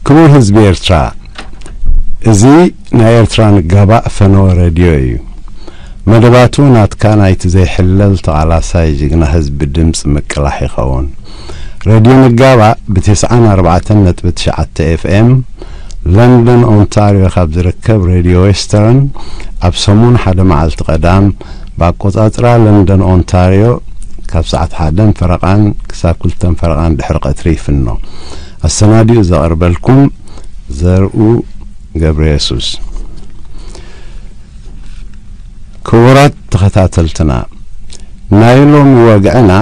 ክቡር ህዝቢ ኤርትራ፣ እዚ ናይ ኤርትራ ንጋባእ ፈነወ ሬድዮ እዩ። መደባቱ ናትካ ናይቲ ዘይሕለል ተቓላሳይ ጅግና ህዝቢ ድምጺ ምቅላሕ ይኸውን። ሬድዮ ንጋባእ ብ ተስዓን ኣርባዕተን ነጥቢ ትሽዓተ ኤፍ ኤም ለንደን ኦንታርዮ ካብ ዝርከብ ሬድዮ ዌስተርን ኣብ ሰሙን ሓደ መዓልቲ ቀዳም ብኣቆጻጽራ ለንደን ኦንታርዮ ካብ ሰዓት ሓደን ፈረቓን ክሳብ ክልተን ፈረቓን ድሕሪ ቀትሪ ይፍኖ። ኣሰናዲኡ ዘቕርበልኩም ዘርኡ ገብረየሱስ። ክቡራት ተኸታተልትና፣ ናይ ሎሚ ወግዕና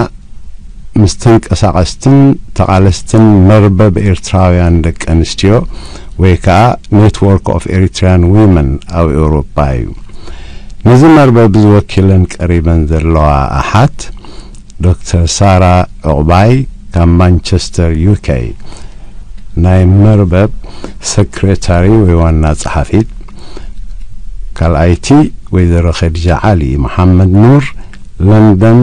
ምስ ተንቀሳቐስትን ተቓለስትን መርበብ ኤርትራውያን ደቂ ኣንስትዮ ወይ ከኣ ኔትወርክ ኦፍ ኤሪትሪያን ዊመን ኣብ ኤውሮጳ እዩ። ነዚ መርበብ ዝወኪለን ቀሪበን ዘለዋ ኣሓት ዶክተር ሳራ ዑቕባይ ካብ ማንቸስተር ዩ ኬ፣ ናይ መርበብ ሰክሬታሪ ወይ ዋና ጸሓፊት፣ ካልኣይቲ ወይዘሮ ኸዲጃ ዓሊ፣ መሓመድ ኑር፣ ለንደን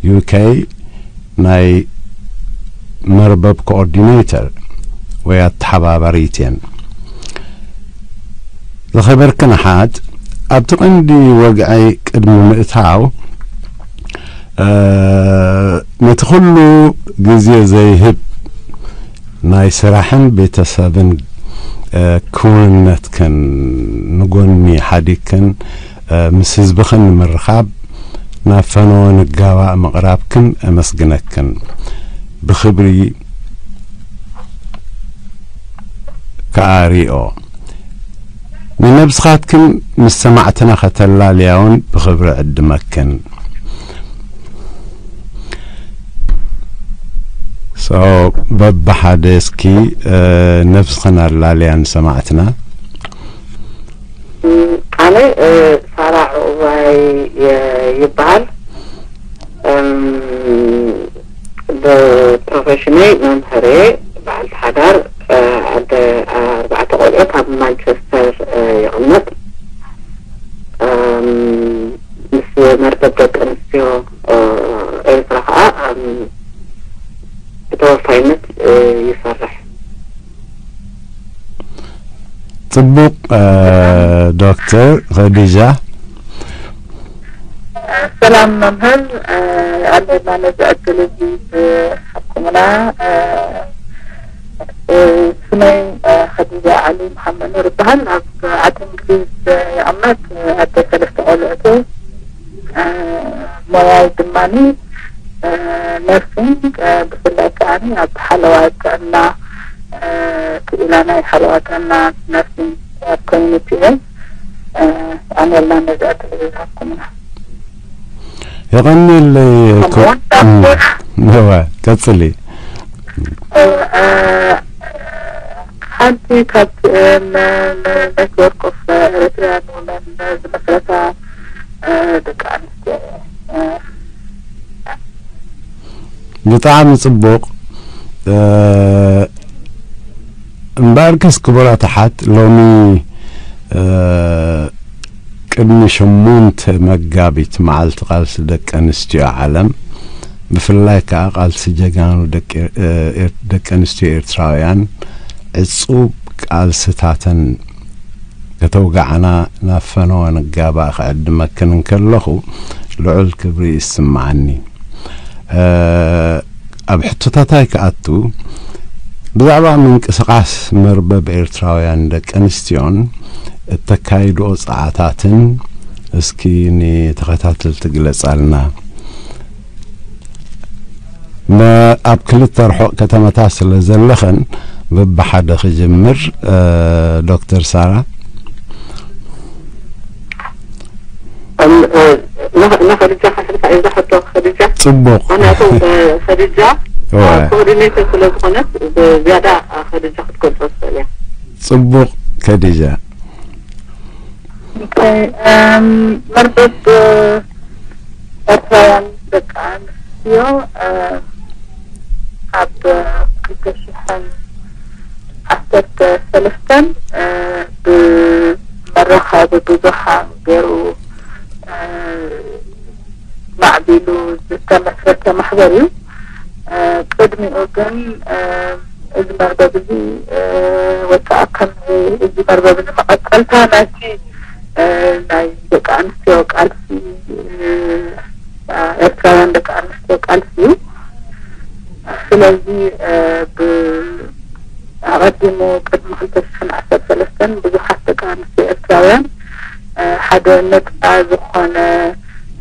ዩ ኬ፣ ናይ መርበብ ኮኦርዲኔተር ወይ ኣተሓባባሪት እየን። ዝኸበርክን ኣሓት፣ ኣብቲ ቀንዲ ወግዐይ ቅድሚ ምእታው፣ እ፣ ነቲ ኩሉ ግዜ ዘይህብ ናይ ስራሕን ቤተሰብን፣ እ፣ ክውንነትክን ንጎኒ ሓዲግክን፣ እ፣ ምስ ህዝብኽን ንምርኻብ ናብ ፈነወ ንጋባእ ምቕራብክን እመስግነክን። ብኽብሪ ከኣ ሪኦ። ንነብስኻትክን ምስ ሰማዕትና ከተላልያ እውን ብኽብሪ ዕድመክን። So፣ በብሓደ እስኪ፣ እ፣ ነብስኽን ኣላልያ ንሰማዕትና። ኣነ፣ እ፣ ሳራ ዕቑባይ፣ እ፣ ይበሃል። እም፣ ብፕሮፌሽነይ መምህር እየ። በዓልቲ ሓዳር፣ እ፣ ኣደ ኣርባዕተ ቆልዑ፣ ካብ ማንቸስተር፣ እ፣ ይቕመጥ። እም፣ ምስ መርበብ ደቂ ኣንስትዮ፣ እ፣ ኤርትራ ከኣ፣ እም፣ ብተወፋይነት፣ እ፣ ይሰርሕ። ጽቡቕ፣ እ፣ ዶክተር ኸዲጃ። ሰላም መምህር፣ እ፣ ኣለና ነዚ ዕድል እዚ ዝሃብኩምና። እ፣ እ፣ ስመይ፣ እ፣ ኸዲጃ ዓሊ መሓመድ ኑር ይበሃል። ኣብ ዓዲ እንግሊዝ፣ እ፣ ይቕመጥ። እ፣ ኣደ ሰለስተ ቆልዑት እየ። እ፣ ሞያይ ድማኒ፣ እ፣ ነርሲንግ፣ እ፣ ብፍላይ ከኣ ኣብ ሓለዋ ጥዕና፣ እ፣ ክኢላ ናይ ሓለዋ ጥዕና ነርሲንግ ኣብ ኮሚኒቲ እየ። እ፣ ኣነ ላ ነዚ ዕድል እዚ ዝሃብኩምና። የቐንየለይ። ከምኡውን ዳክተር እወ፣ ቀጽሊ። እ፣ ሓንቲ ካብቲ፣ እ፣ ነ-፣ ነ-፣ ኔትወርክ ኦፍ ኤሪትሪያን ውመን ዝመስረታ፣ እ፣ ደቂ ኣንስትዮ፣ እ፣ ብጣዕሚ ጽቡቕ። እ፣ እምበኣርከስ ክቡራት ኣሓት፣ ሎሚ፣ እ፣ ቅድሚ ሸሞንተ መጋቢት፣ መዓልቲ ቃልሲ ደቂ ኣንስትዮ ዓለም፣ ብፍላይ ከኣ ቃልሲ ጀጋኑ ደቂ፣ እ፣ ኤር-፣ ደቂ ኣንስትዮ ኤርትራውያን፣ ዕጹብ ቃልስታተን ከተውግዓና ናብ ፈነወ ንጋባእ ክዕድመክን እንከለኹ፣ ልዑል ክብሪ ይስምዓኒ። እ፣ ኣብ ሕቶታታይ ክኣቱ፣ ብዛዕባ ምንቅስቓስ መርበብ ኤርትራውያን ደቂ ኣንስትዮን እተካይድኦ ጸዓታትን እስኪ ንተኸታተልቲ ግለጻልና። መ-፣ ኣብ ክልተ ርሑቕ ከተማታት ስለ ዘለኽን፣ በብሓደ ክጅምር፣ እ፣ ዶክተር ሳራ። እም፣ እ፣ ን-፣ ንኸዲጃ ከሕልፋ እየ እዛ ሕቶ፣ ከዲጃ። ጽቡቕ። ምኽንያቱ፣ እ፣ ከዲጃ፣ እ፣ እወ። ኮኦርዲኔተር ስለ ዝኾነት፣ ብዝያዳ፣ እ፣ ከዲጃ ክትገልጾ ትኽእል እያ። ጽቡቕ ከዲጃ። ኦኬ፣ እም፣ መርበብ ኤርትራውያን ደቂ ኣንስትዮ፣ እ፣ ኣብ ክልተ ሽሕን ዓሰርተ ሰለስተን፣ እ፣ ብመራኸቢ ብዙሓን ገይሩ፣ እ፣ ማዕቢሉ ዝተመስረተ ማሕበር እዩ። እ፣ ቅድሚኡ ግን፣ እ፣ እዚ መርበብ እዚ፣ እ፣ ከዓ ከም እዚ መርበብ እዚ መቐጸልታ ናይቲ፣ እ፣ ናይ ደቂ ኣንስትዮ ቃልሲ፣ እ፣ ኤርትራውያን ደቂ ኣንስትዮ ቃልሲ እዩ። ስለዚ፣ እ፣ ብ-፣ ኣቐዲሙ ቅድሚ ክልተ ሽሕን ዓሰርተ ሰለስተን ብዙሓት ደቂ ኣንስትዮ ኤርትራውያን፣ እ፣ ሓደ ነጻ ዝኾነ፣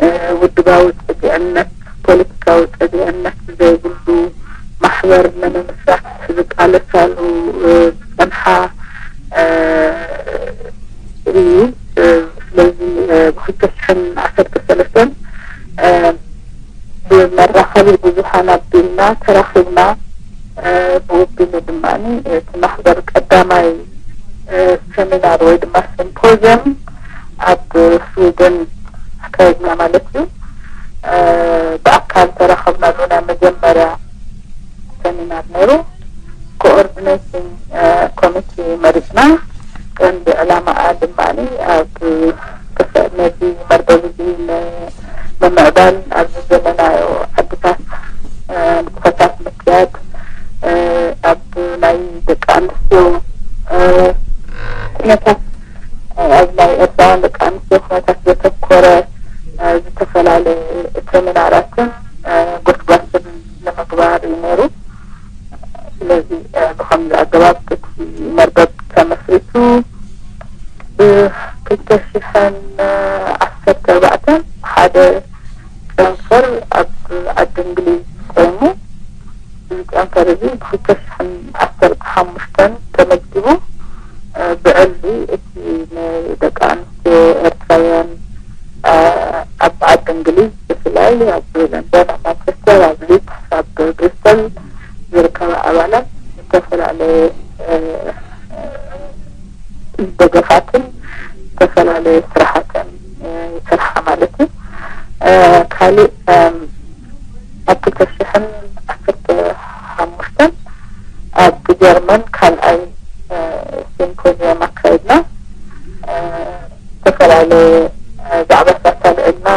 እ፣ ውድባዊ ጽግዕነት፣ ፖለቲካዊ ጽግዕነት ዘይብሉ ማሕበር ንምምስራት ዝቃለሳሉ፣ እ፣ ዝጸንሓ፣ እ፣ እዩ። እ፣ ስለዚ፣ እ፣ ብ ክልተ ሽሕን ዓሰርተ ሰለስተን፣ እ፣ ብመራኸቢ ብዙሓን ኣቢልና ተራኺብና፣ እ፣ ብወቢሉ ድማ እቲ ማሕበር ቀዳማይ፣ እ፣ ሰሚናር ወይ ድማ ሲምፖዚየም ኣብ ስዊድን ኣካይድና ማለት እዩ። እ፣ ብኣካል ተራኸብናሉ ናይ መጀመርያ ሰሚናር ነይሩ። ኮኦርዲኔቲንግ፣ እ፣ ኮሚቴ መሪጽና። ቀንዲ ዕላማኣ ድማ ኣብ ተፈ-፣ ነዚ መርበብ እዚ ን-፣ ንምዕባል ኣብዚ ዘለናዮ ዓድታት፣ እ፣ ንጥፈታት ምክያድ፣ እ፣ ኣብ ናይ ደቂ ኣንስትዮ፣ እ፣ ኩነታት፣ እ፣ ኣብ ናይ ኤርትራውያን ደቂ ኣንስትዮ ኩነታት ዘተኮረ፣ እ፣ ዝተፈላለየ ሰሚናራትን፣ እ፣ ጎስጓስን ንምግባር እዩ ነይሩ። ስለዚ፣ እ፣ ብኸምዚ ኣገባብ እቲ መርበብ ተመስሪቱ። ብ ክልተ ሽሕን ዓሰርተ ኣርባዕተን ሓደ ጨንፈር ኣብ ዓዲ እንግሊዝ ኮይኑ፣ እዚ ጨንፈር እዚ ብ ክልተ ሽሕን ዓሰርተ ሓሙሽተን ተመዝጊቡ። እ፣ ብዕሊ እቲ ንደቂ ኣንስትዮ ኤርትራውያን፣ እ፣ ኣብ ዓዲ እንግሊዝ ብፍላይ ኣብ ለንደን፣ ኣብ ማንቸስተር፣ ኣብ ሊድስ፣ ኣብ ብሪስተል ዝርከባ ኣባላት ዝተፈላለየ፣ እ፣ ደገፋትን ዝተፈላለየ ስራሓትን፣ እ፣ ይሰርሓ ማለት እዩ። እ፣ ካሊእ፣ እም፣ ኣብ ክልተ ሽሕን ዓሰርተ ሓሙሽተን ኣብ ጀርመን ካልኣይ፣ እ፣ ሲምፖዚየም ኣካይድና። እ፣ ዝተፈላለየ፣ እ፣ ዛዕባታት ኣልዕልና።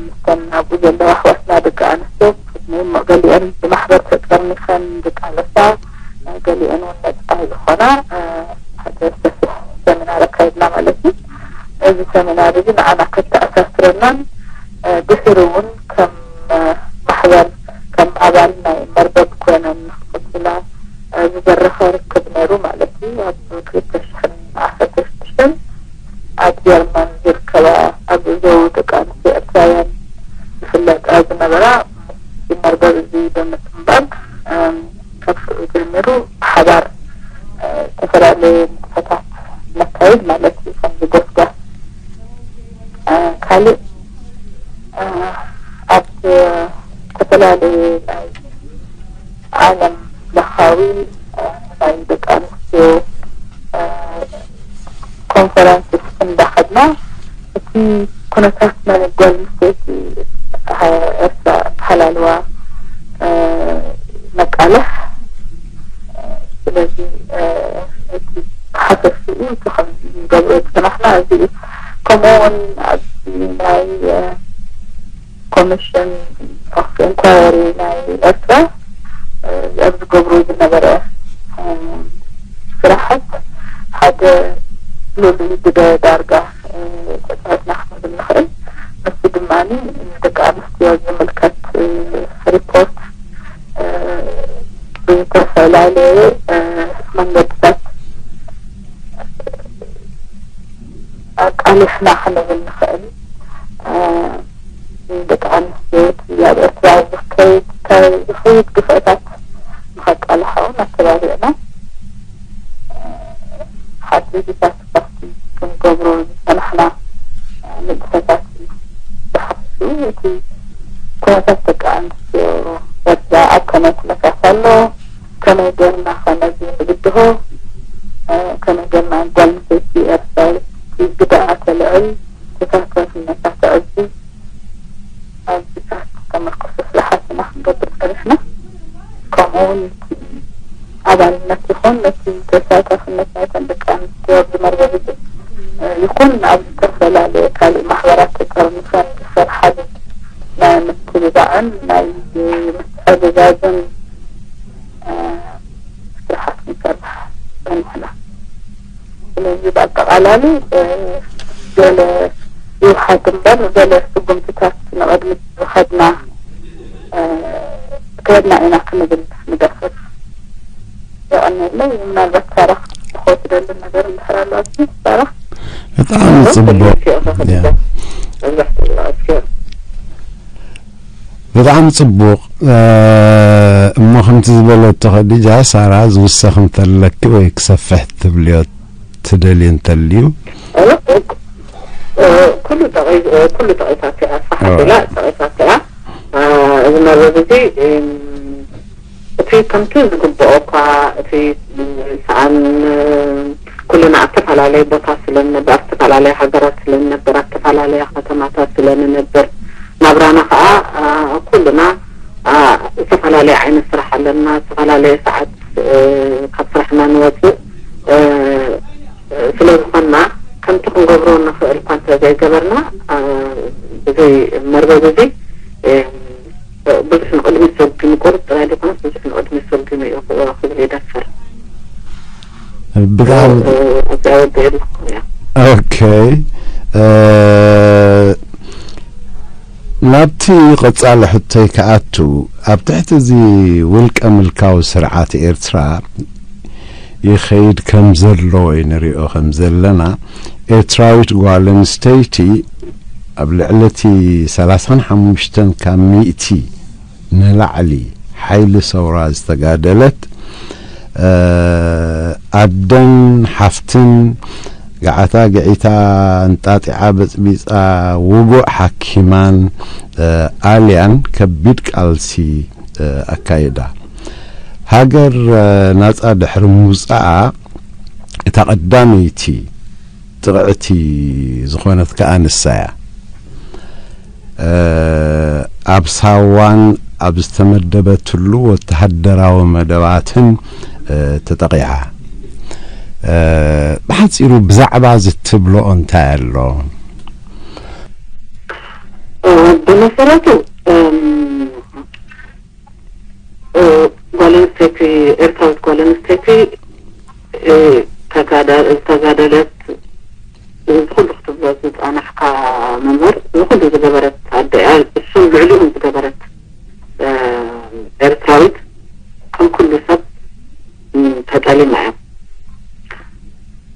ምስተን ኣብኡ ዘለዋ ኣሕዋትና ደቂ ኣንስትዮ፣ ገሊአን ብማሕበር ተጠርኒፈን ዝቃለሳ፣ ገሊአን እውን ነፃ ዝኾና፣ እ፣ ሓደ ሰፊሕ ሰሚናር ኣካይድና ማለት እዩ። እዚ ሰሚናር እዚ ንዓና ከተኣሳስረናን፣ እ፣ ድሕሪ እውን ከም፣ እ፣ ማሕበር፣ ከም ኣባል ናይ መርበብ ኮይነን ንክቕፅላ፣ እ፣ ዝደረኸ ርክብ ነይሩ ማለት እዩ። ኣብ ክልተ ሽሕን ዓሰርተ ሽዱሽተን ኣብ ጀርመን ዝርከባ ኣብ ዞው ደቂ ኣንስትዮ ኤርትራውያን ዝፍለጣ ዝነበራ፣ ምስቲ መርበብ እዚ ብምጽንባል፣ እም፣ ካብ ሽዑ ጀሚሩ ብሓባር፣ እ፣ ዝተፈላለየ ንጥፈታት ነካይድ ማለት እዩ። ከምዚ ጎስጓስ፣ እ፣ ካልእ፣ እ፣ ኣብ ዝተፈላለየ ናይ ዓለም ለኻዊ፣ እ፣ ናይ ደቂ ኣንስትዮ፣ እ፣ ኮንፈረንስ እንዳኸድና፣ እቲ ኩነታት ናይ ጓል ኣንስተይቲ፣ እ፣ ኤርትራ ኣተሃላልዋ፣ እ፣ ነቃልሕ። እ፣ ስለዚ፣ እ፣ እቲ ሓፈሽኡ እቲ ከም ንገብሮ ዝጸናሕና እዚ እዩ። ከምኡ እውን ኣብዚ ናይ፣ እ፣ ኮሚሽን ኦፍ ኢንኳየሪ ናይ ኤርትራ፣ እ፣ ኣብ ዝገብሩ ዝነበረ፣ እ፣ ስራሓት ሓደ ልሉይ ግደ ዳርጋ፣ እ፣ ተጻዊትና ክንብል ንኽእል። ንሱ ድማ ንደቂ ኣንስትዮ ዝምልከት፣ እ፣ ሪፖርት፣ እ፣ ብዝተፈላለየ፣ እ፣ መንገድታት ኣቃሊሕና ክንብል ንኽእል። እ፣ ንደቂ ኣንስትዮ እቲ ኣብ ኤርትራ ዝከይድ፣ ዝኸይድ ግፍዕታት ንኸቃልሓ እውን ኣተባቢዕና። እ፣ ሓድግታት ካብቲ ክንገብሮ ዝጸናሕና፣ እ፣ ንጥፈታት እዩ። ብሓፈሽኡ እቲ ኩነታት ደቂ ኣንስትዮ ኤርትራ ኣብ ከመይ ኩነታት ኣሎ፣ ከመይ ጌርና ኸ ነዚ ንብድሆ፣ እ፣ ከመይ ጌርና ጓል ኣንስተይቲ ኤርትራዊት ግደኣ ተልዕል፣ ተሳታፍነታ ተዕዝዝ፣ ኣብዚታት ዝተመርኮሰ ስራሓት ኢና ክንገብር ጸኒሕና። ከምኡ እውን እቲ ኣባልነት ይኹን ነቲ ተሳታፍነት ናይተን ደቂ ኣንስትዮ ኣብዚ መርበብ እዚ፣ እ፣ ይኹን ኣብ ዝተፈላለየ ካልእ ማሕበራት ተጠርኒፈን ዝሰርሓሉ ናይ ምትብባዕን ናይ ምትዕዝዛዝን፣ እ፣ ስራሓት ክንሰርሕ ንሕና። ስለዚ ብኣጠቓላሊ፣ እ፣ ገለ ይውሓድ እምበር፣ ገለ ስጉምትታት ንቕድሚት ዝኸድና፣ እ፣ ከድና ኢና ክንብል ንደፍር። የቐንየለይ። ምናልባት ሳራ ክትወስደሉ ነገር እንድሕር ኣሎ፣ ኣብዚ ሳራ? ብጣዕሚ ጽቡቕ። ያ። ብጣዕሚ ጽቡቕ። እ፣ እሞ ከምቲ ዝበለቶ ኸዲጃ፣ ሳራ ዝውሰኽ እንተለኪ ወይ ክሰፍሕ ትብልዮ ትደልዩ እንተልዩ? እ፣ እ፣ ኩሉ ጠቒ-፣ እ፣ ኩሉ ጠቒሳት እያ፣ ኣስፋሓት እ። ኢላ ጠቒሳት እያ። እ፣ እዚ መርበብ እዚ፣ እም፣ እቲ ከምቲ ዝግብኦ እኳ፣ እቲ ሰኣን፣ እ፣ ኩልና ኣብ ዝተፈላለየ ቦታ ስለ እንነበር፣ ኣብ ዝተፈላለየ ሃገራት ስለ እንነበር፣ ኣብ ዝተፈላለያ ከተማታት ስለ እንነበር፣ ናብራና ከዓ፣ እ፣ ኩልና፣ እ፣ ዝተፈላለየ ዓይነት ስራሕ ኣለና፣ ዝተፈላለየ ሰዓት፣ እ፣ ካብ ስራሕና ንወፅእ፣ እ፣ ስለ ዝኾንና፣ ከምቲ ክንገብሮ ንኽእል እኳ እንተ ዘይገበርና፣ እ፣ እዚ መርበብ እዚ፣ እ፣ ብዙሕ ንቕድሚት ሰጉሙ፣ ቁሩብ ጥራይ ዘይኮነስ ብዙሕ ንቕድሚት ሰጉሙ እዩ ክብል ይደፍር። ብጣዕሚ እ፣ ኣብዚኣ ወዲኤ ኣለኹ። ያ። ኦኬ። እ፣ ናብቲ ቀጻሊ ሕቶይ ክኣቱ፣ ኣብ ትሕቲ እዚ ውልቀ ምልካዊ ስርዓት ኤርትራ ይኸይድ ከም ዘሎ ወይ ንሪኦ ከም ዘለና፣ ኤርትራዊት ጓል ኣንስተይቲ ኣብ ልዕሊ እቲ ሰላሳን ሓሙሽተን ካብ ሚእቲ ንላዕሊ ሓይሊ ሰውራ ዝተጋደለት፣ እ፣ ኣደን ሓፍትን፣ ገዓታ ገዒታ፣ እንጣጢዓ በጽቢጻ፣ ውጉእ ሓኪማን፣ እ፣ ኣልያን ከቢድ ቃልሲ፣ እ፣ ኣካይዳ። ሃገር፣ እ፣ ናጻ ድሕሪ ምውጻኣ፣ እታ ቀዳመይቲ ጥቕዕቲ ዝኾነት ከኣ ንሳ እያ። እ፣ ኣብ ሳዋን ኣብ ዝተመደበትሉ ወተሃደራዊ መደባትን፣ እ፣ ተጠቒዓ። እ፣ ብሓጺሩ ብዛዕባ እዚ ትብሎ እንታይ ኣሎ? እ፣ ብመሰረቱ፣ እም፣ እ፣ ጓል ኣንስተይቲ፣ ኤርትራዊት ጓል ኣንስተይቲ፣ እ፣ ተጋዳ-፣ ዝተጋደለት፣ እዚ ኩሉ ክትብሎ ዝጸናሕካ መምህር፣ እዚ ኩሉ ዝገበረት ኣደ እያ። እሱን ልዕሊኡን ዝገበረት፣ እ፣ ኤርትራዊት፣ ከም ኩሉ ሰብ፣ እ፣ ተጠሊማ እያ።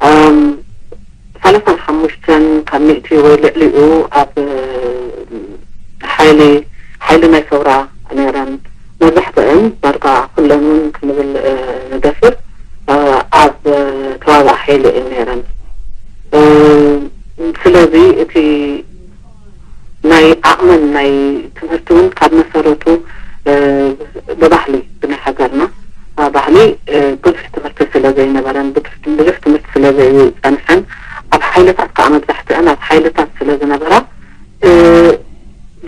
እም፣ ሰላሳን ሓሙሽተን ካብ ሚእቲ ወይ ልዕሊኡ ኣብ፣ እ፣ ሓይሊ፣ ሓይሊ ናይ ሰውራ ነይረን። መብዛሕትአን፣ ዳርጋ ኩለን እውን ክንብል፣ እ፣ ንደፍር፣ እ፣ ኣብ፣ እ፣ ተባባዕ ሓይሊ እየን ነይረን። እ፣ ስለዚ እቲ ናይ ዓቕመን ናይ ትምህርቲ እውን ካብ መሰረቱ፣ እ፣ ብባህሊ፣ ብናይ ሃገርና፣ እ፣ ባህሊ፣ እ፣ ብዙሕ ትምህርቲ ስለ ዘይነበረን፣ ብዙሕ፣ ብዙሕ ትምህርቲ ስለ ዘይጸንሐን፣ ኣብ ሓይልታት ከዓ መብዛሕትአን ኣብ ሓይልታት ስለ ዝነበራ፣ እ፣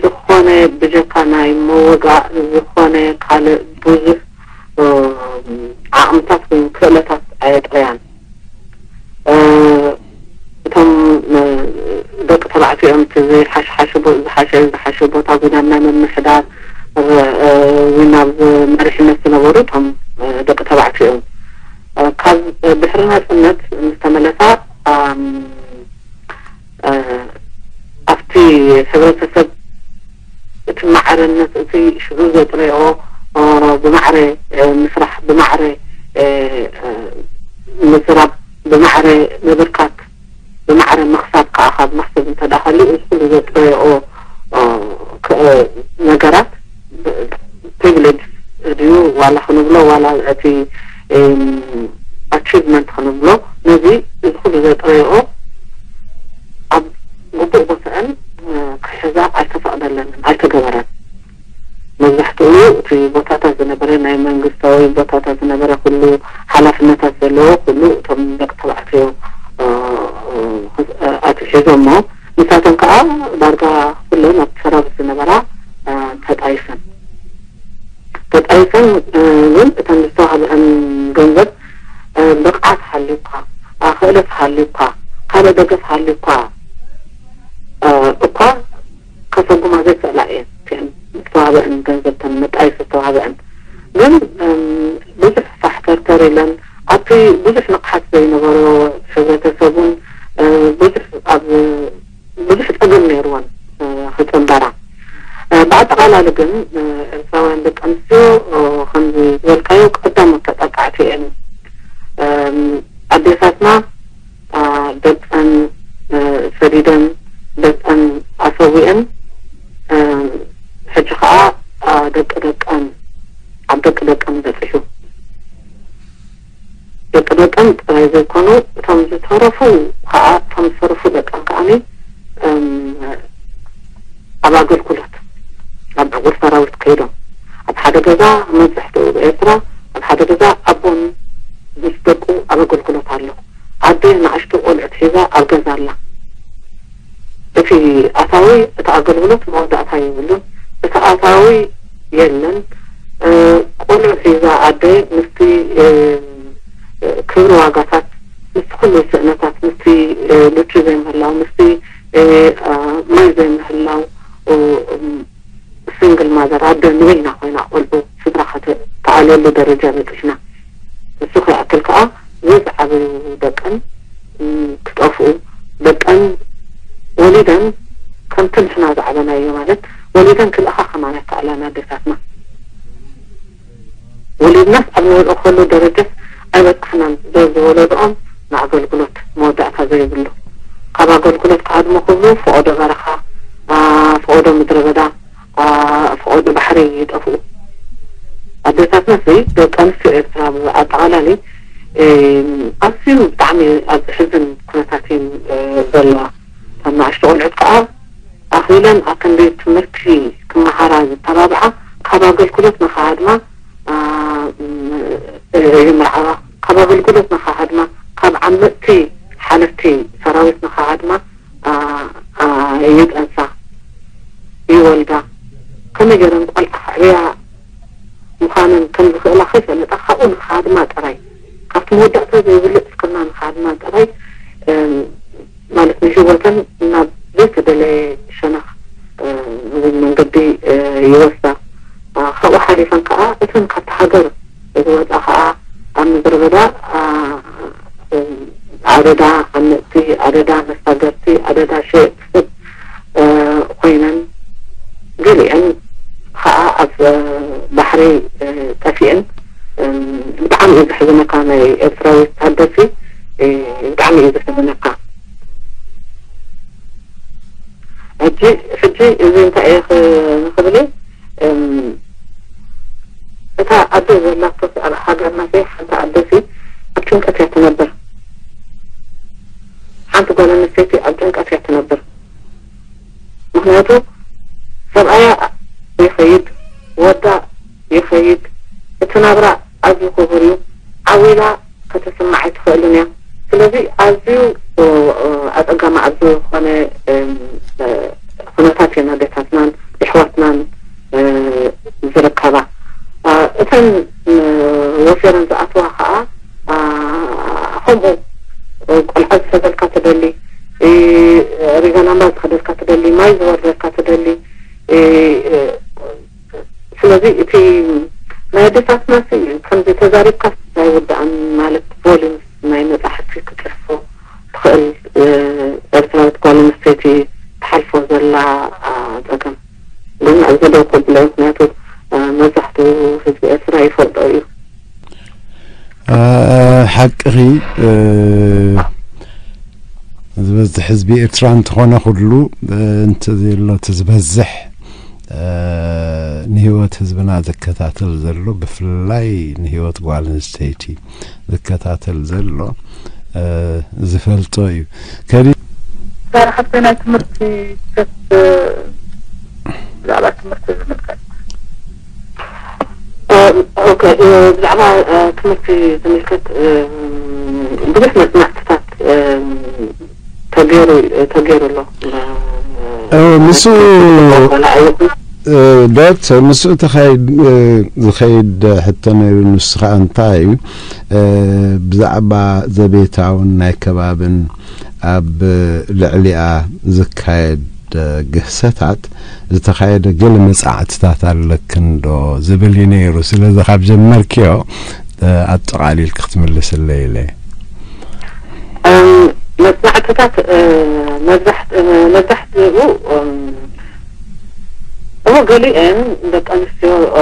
ዝኾነ ብጀካ ናይ ምውጋእ ዝኾነ ካልእ ብዙሕ፣ እ፣ ዓቕምታት ወይ ክእለታት ኣየጥረያን። እ፣ እቶም፣ እ፣ ደቂ ተባዕትኦም እቲ ዘይሓሽሓሸ ቦ-፣ ዝሓሸ፣ ዝሓሸ ቦታ ጉዳም ናይ ምምሕዳር፣ እ፣ እ፣ ወይ ናብ መሪሕነት ዝነበሩ እቶም፣ እ፣ ደቂ ተባዕትኦም፣ እ፣ ካብ ድሕሪ ናጽነት ምስ ተመለሳ፣ ኣም፣ እ፣ ኣብቲ ሕብረተሰብ እቲ ማዕረነት፣ እቲ ሽዑ ዘጥረዮ፣ እ፣ ብማዕረ፣ እ፣ ምስራሕ፣ ብማዕረ፣ እ፣ እ፣ ምዝራብ፣ ብማዕረ ምብርካት፣ ብማዕረ ምኽሳብ ከዓ ካብ መኽሰብ እንተ ደኣ ሃልዩ፣ እዚ ኩሉ ዘጥረዮ፣ እ፣ ክ-፣ እ፣ ነገራት፣ ብ-፣ ፕሪቪሌጅ ድዩ ዋላ ክንብሎ፣ ዋላ እቲ፣ እም፣ ኣቺቭመንት ክንብሎ፣ ነዚ፣ እዚ ኩሉ ዘጥረዮ ኣብ ግቡእ ቦታኣን፣ እ፣ ክሕዛ ኣይተፈቕደለንን፣ ኣይተገበረን። መብዛሕትኡ እቲ ቦታታት ዝነበረ፣ ናይ መንግስታዊ ቦታታት ዝነበረ፣ ኩሉ ሓላፍነታት ዘለዎ፣ ኩሉ እቶም ደቂ ተባዕትዮ፣ እ፣ እ፣ ኣትሒዞሞ። ንሳተን ከዓ ዳርጋ ኩለን ኣብቲ ሰራዊት ዝነበራ፣ እ፣ ተጣይሰን። ተጣይሰን፣ እ፣ ግን እተን ዝተዋህበአን ገንዘብ፣ እ፣ ብቕዓት ሃልዩካ፣ እ፣ ክእለት ሃልዩካ፣ ካልእ ደገፍ ሃልዩካ፣ እ፣ እኳ ከሰጉማ ዘይክእላ እየን። እተን ዝተዋህበአን ገንዘብ፣ እተን መጣይሲ ዝተዋህበአን። ግን፣ እም፣ ብዙሕ ፋሕተርተር ኢለን፣ ኣብቲ ብዙሕ ንቕሓት ደቀን ጥራይ ዘይኮኑ፣ እቶም ዝተረፉ ከዓ፣ እቶም ዝተረፉ ደቀን ከዓኒ፣ እም፣ ኣብ ኣገልግሎት፣ ኣብ ዕቁር ሰራዊት ከይዶም፣ ኣብ ሓደ ገዛ፣ መብዛሕትኡ ኤርትራ፣ ኣብ ሓደ ገዛ ኣቦን ምስ ደቁ ኣብ ኣገልግሎት ኣሎ። ኣደ ንኣሽቱ ቆልዑት ሒዛ ኣብ ገዛ ኣላ። እቲ ኣታዊ፣ እቲ ኣገልግሎት መወዳእታ የብሉን። እቲ ኣታዊ የለን። እ፣ ቆልዑ ሒዛ ኣደ ምስቲ፣ እ፣ ክብሪ ዋጋታት፣ ምስቲ ኩሉ ስእነታት፣ ምስቲ፣ እ፣ ልብሲ ዘይምህላው፣ ምስቲ፣ እ፣ እ፣ ማይ ዘይምህላው፣ እ፣ ሲንግል ማዘር፣ ኣደ ንበይና ኮይና ቆልዑ ስድራ ከተ-፣ ተኣልየሉ ደረጃ በፂሕና። ንሱ ከይኣክል ከዓ ዝዝዓበዩ ደቀን፣ ም፣ ክጠፍኡ፣ ደቀን ወሊደን ከምቲ ንሕና ዝዓበናዮ ማለት ወሊደን ክልእኻ ከማን ኣይከኣላን ኣዴታትና። ወሊድናስ ኣብ ንወድኦ ከሉ ደረጃስ ኣይበፃሕናን። ዶ ዝወለድኦም ንኣገልግሎት መወዳእታ ዘይብሉ፣ ካብ ኣገልግሎት ክሃድሙ ክብሉ ፈቐዶ በረኻ፣ ኣ፣ ፈቐዶ ምድረ በዳ፣ ኣ፣ ፈቐዶ ባሕሪ ይጠፍኡ። ኣዴታትና ሲ፣ ደቂ ኣንስትዮ ኤርትራ ብኣጠቓላሊ፣ እ፣ ኣዝዩ ብጣዕሚ ኣብ ዘሕዝን ኩነታት እየን፣ እ፣ ዘለዋ። እተን ንኣሽቱ ቆልዑት ከኣ ኣኽኢለን ኣብ ክንዲ ትምህርቲ ክመሃራ ዝተባብዓ፣ ካብ ኣገልግሎት ንኸሃድማ፣ ኣ፣ እ፣ ይምርዓዋ። ካብ ኣገልግሎት ንኸሃድማ፣ ካብ ዓመጽቲ ሓለፍቲ ሰራዊት ንኸሃድማ፣ ኣ፣ ኣ፣ ይጠንሳ፣ ይወልዳ። ከመይ ገይረን ቆልዓ ከዕብያ ምዃነን ከም ዝኽእላ ከይፈለጣ፣ ካብኡ ንኸሃድማ ጥራይ፣ ካብቲ መወዳእታ ዘይብሉ ዕስክርና ንኸሃድማ ጥራይ፣ እም፣ ማለት ንህይወተን ናብ ዘይተደለየ ሸነኽ፣ እ፣ መንገዲ፣ እ፣ ይወስዳ። እ፣ ካብኡ ሓሊፈን ከኣ እተን ካብቲ ሃገር ዝወጻ ከኣ ኣብ ምድረ በዳ፣ እ፣ እ፣ ኣደዳ ዓመጽቲ፣ ኣደዳ መሳገርቲ፣ ኣደዳ ሸየጥቲ ሰብ፣ እ፣ ኮይነን፣ ገሊአን ከኣ ኣብ፣ እ፣ ባሕሪ፣ እ፣ ጠፊአን። እ፣ ብጣዕሚ እዩ ዘሕዝነካ ናይ ኤርትራዊ ታደሲ፣ እ፣ ብጣዕሚ እዩ ዘሕዝነካ። ሕጂ፣ ሕጂ እዚ እንታይ እየ ክ-፣ ንኽብል እየ፣ እም፣ እታ ኣደ ዘላቶ ስ-፣ ኣብ ሃገርና ሲ ሓንቲ ኣደ ሲ ኣብ ጭንቀት እያ ትነብር። ሓንቲ ጓል ኣንስተይቲ ኣብ ጭንቀት እያ ትነብር። ምኽንያቱ ሰብኣያ ይኸይድ፣ ወዳ ይኸይድ፣ እቲ ናብራ ኣዝዩ ክቡር እዩ። ዓው ኢላ ከተስምዕ ኣይትኽእልን እያ። ስለዚ ኣዝዩ፣ እ፣ እ፣ ኣጸጋሚ ኣብ ዝኾነ፣ እም፣ እ፣ ኩነታት እየን ኣዴታትናን ኣሕዋትናን፣ እ፣ ዝርከባ። እ፣ እተን፣ እ፣ ወፊረን ዝኣትዋ ኸኣ፣ እ፣ ከምኡ፣ እ፣ ቆልዓ ዝሰደልካ ትደሊ፣ እ፣ ሪጋ ላምባ ዝኸደልካ ትደሊ፣ ማይ ዝወርደልካ ትደሊ፣ እ፣ እ፣ ስለዚ እቲ ናይ ኣዴታትና ሲ ከምዚ ተዛሪብካ ኣይውዳእን፣ ማለት ቮሊም ናይ መጻሕፍቲ ክትጽሕፎ ትኽእል፣ እ፣ ኤርትራዊት ጓል ኣንስተይቲ ትሓልፎ ዘላ፣ ኣ፣ ጸገም። ግን ኣብዚ ደው ከብሎ፣ ምኽንያቱ፣ እ፣ መብዛሕትኡ ህዝቢ ኤርትራ ይፈልጦ እዩ። እ፣ ሓቅኺ፣ እ፣ ዝበዝሕ ህዝቢ ኤርትራ እንተኾነ ኩሉ፣ እ፣ እንተ ዘሎ እቲ ዝበዝሕ፣ እ፣ ንህይወት ህዝብና ዝከታተል ዘሎ፣ ብፍላይ ንህይወት ጓል ኣንስተይቲ ዝከታተል ዘሎ፣ እ፣ ዝፈልጦ እዩ። ከዲ ዛራ ሓፍተይ ናይ ትምህርቲ ከት-፣ ብዛዕባ ትምህርቲ ዝምልከት። እ፣ ኦኬ፣ እ፣ ብዛዕባ፣ እ፣ ትምህርቲ ዝምልከት፣ እ፣ ብዙሕ መጽናዕትታት፣ እ፣ ተገይሩ፣ ተገይሩ ኣሎ። እ፣ እ፣ ምስኡ ቆላ ኣይኹን። እ፣ ዶክተር፣ ምስኡ ተኻይድ-፣ እ፣ ዝኸይድ ሕቶ ነይሩ። ንሱ ኸኣ እንታይ እዩ? እ፣ ብዛዕባ ዘቤታውን ናይ ከባብን ኣብ ልዕሊኣ ዝካየድ ግህሰታት ዝተኻየደ ገለ መጻዕትታት ኣለክን ዶ ዝብል እዩ ነይሩ። ስለዚ ካብ ጀመርክዮ፣ እ፣ ኣጠቓሊልኪ ክትምልስለይ ኢለ። እም፣ መጽናዕትታት፣ እ፣ መብዛሕት-፣ እ፣ መብዛሕትኡ፣ እም፣ እሞ ገሊአን ደቂ ኣንስትዮ፣ እ፣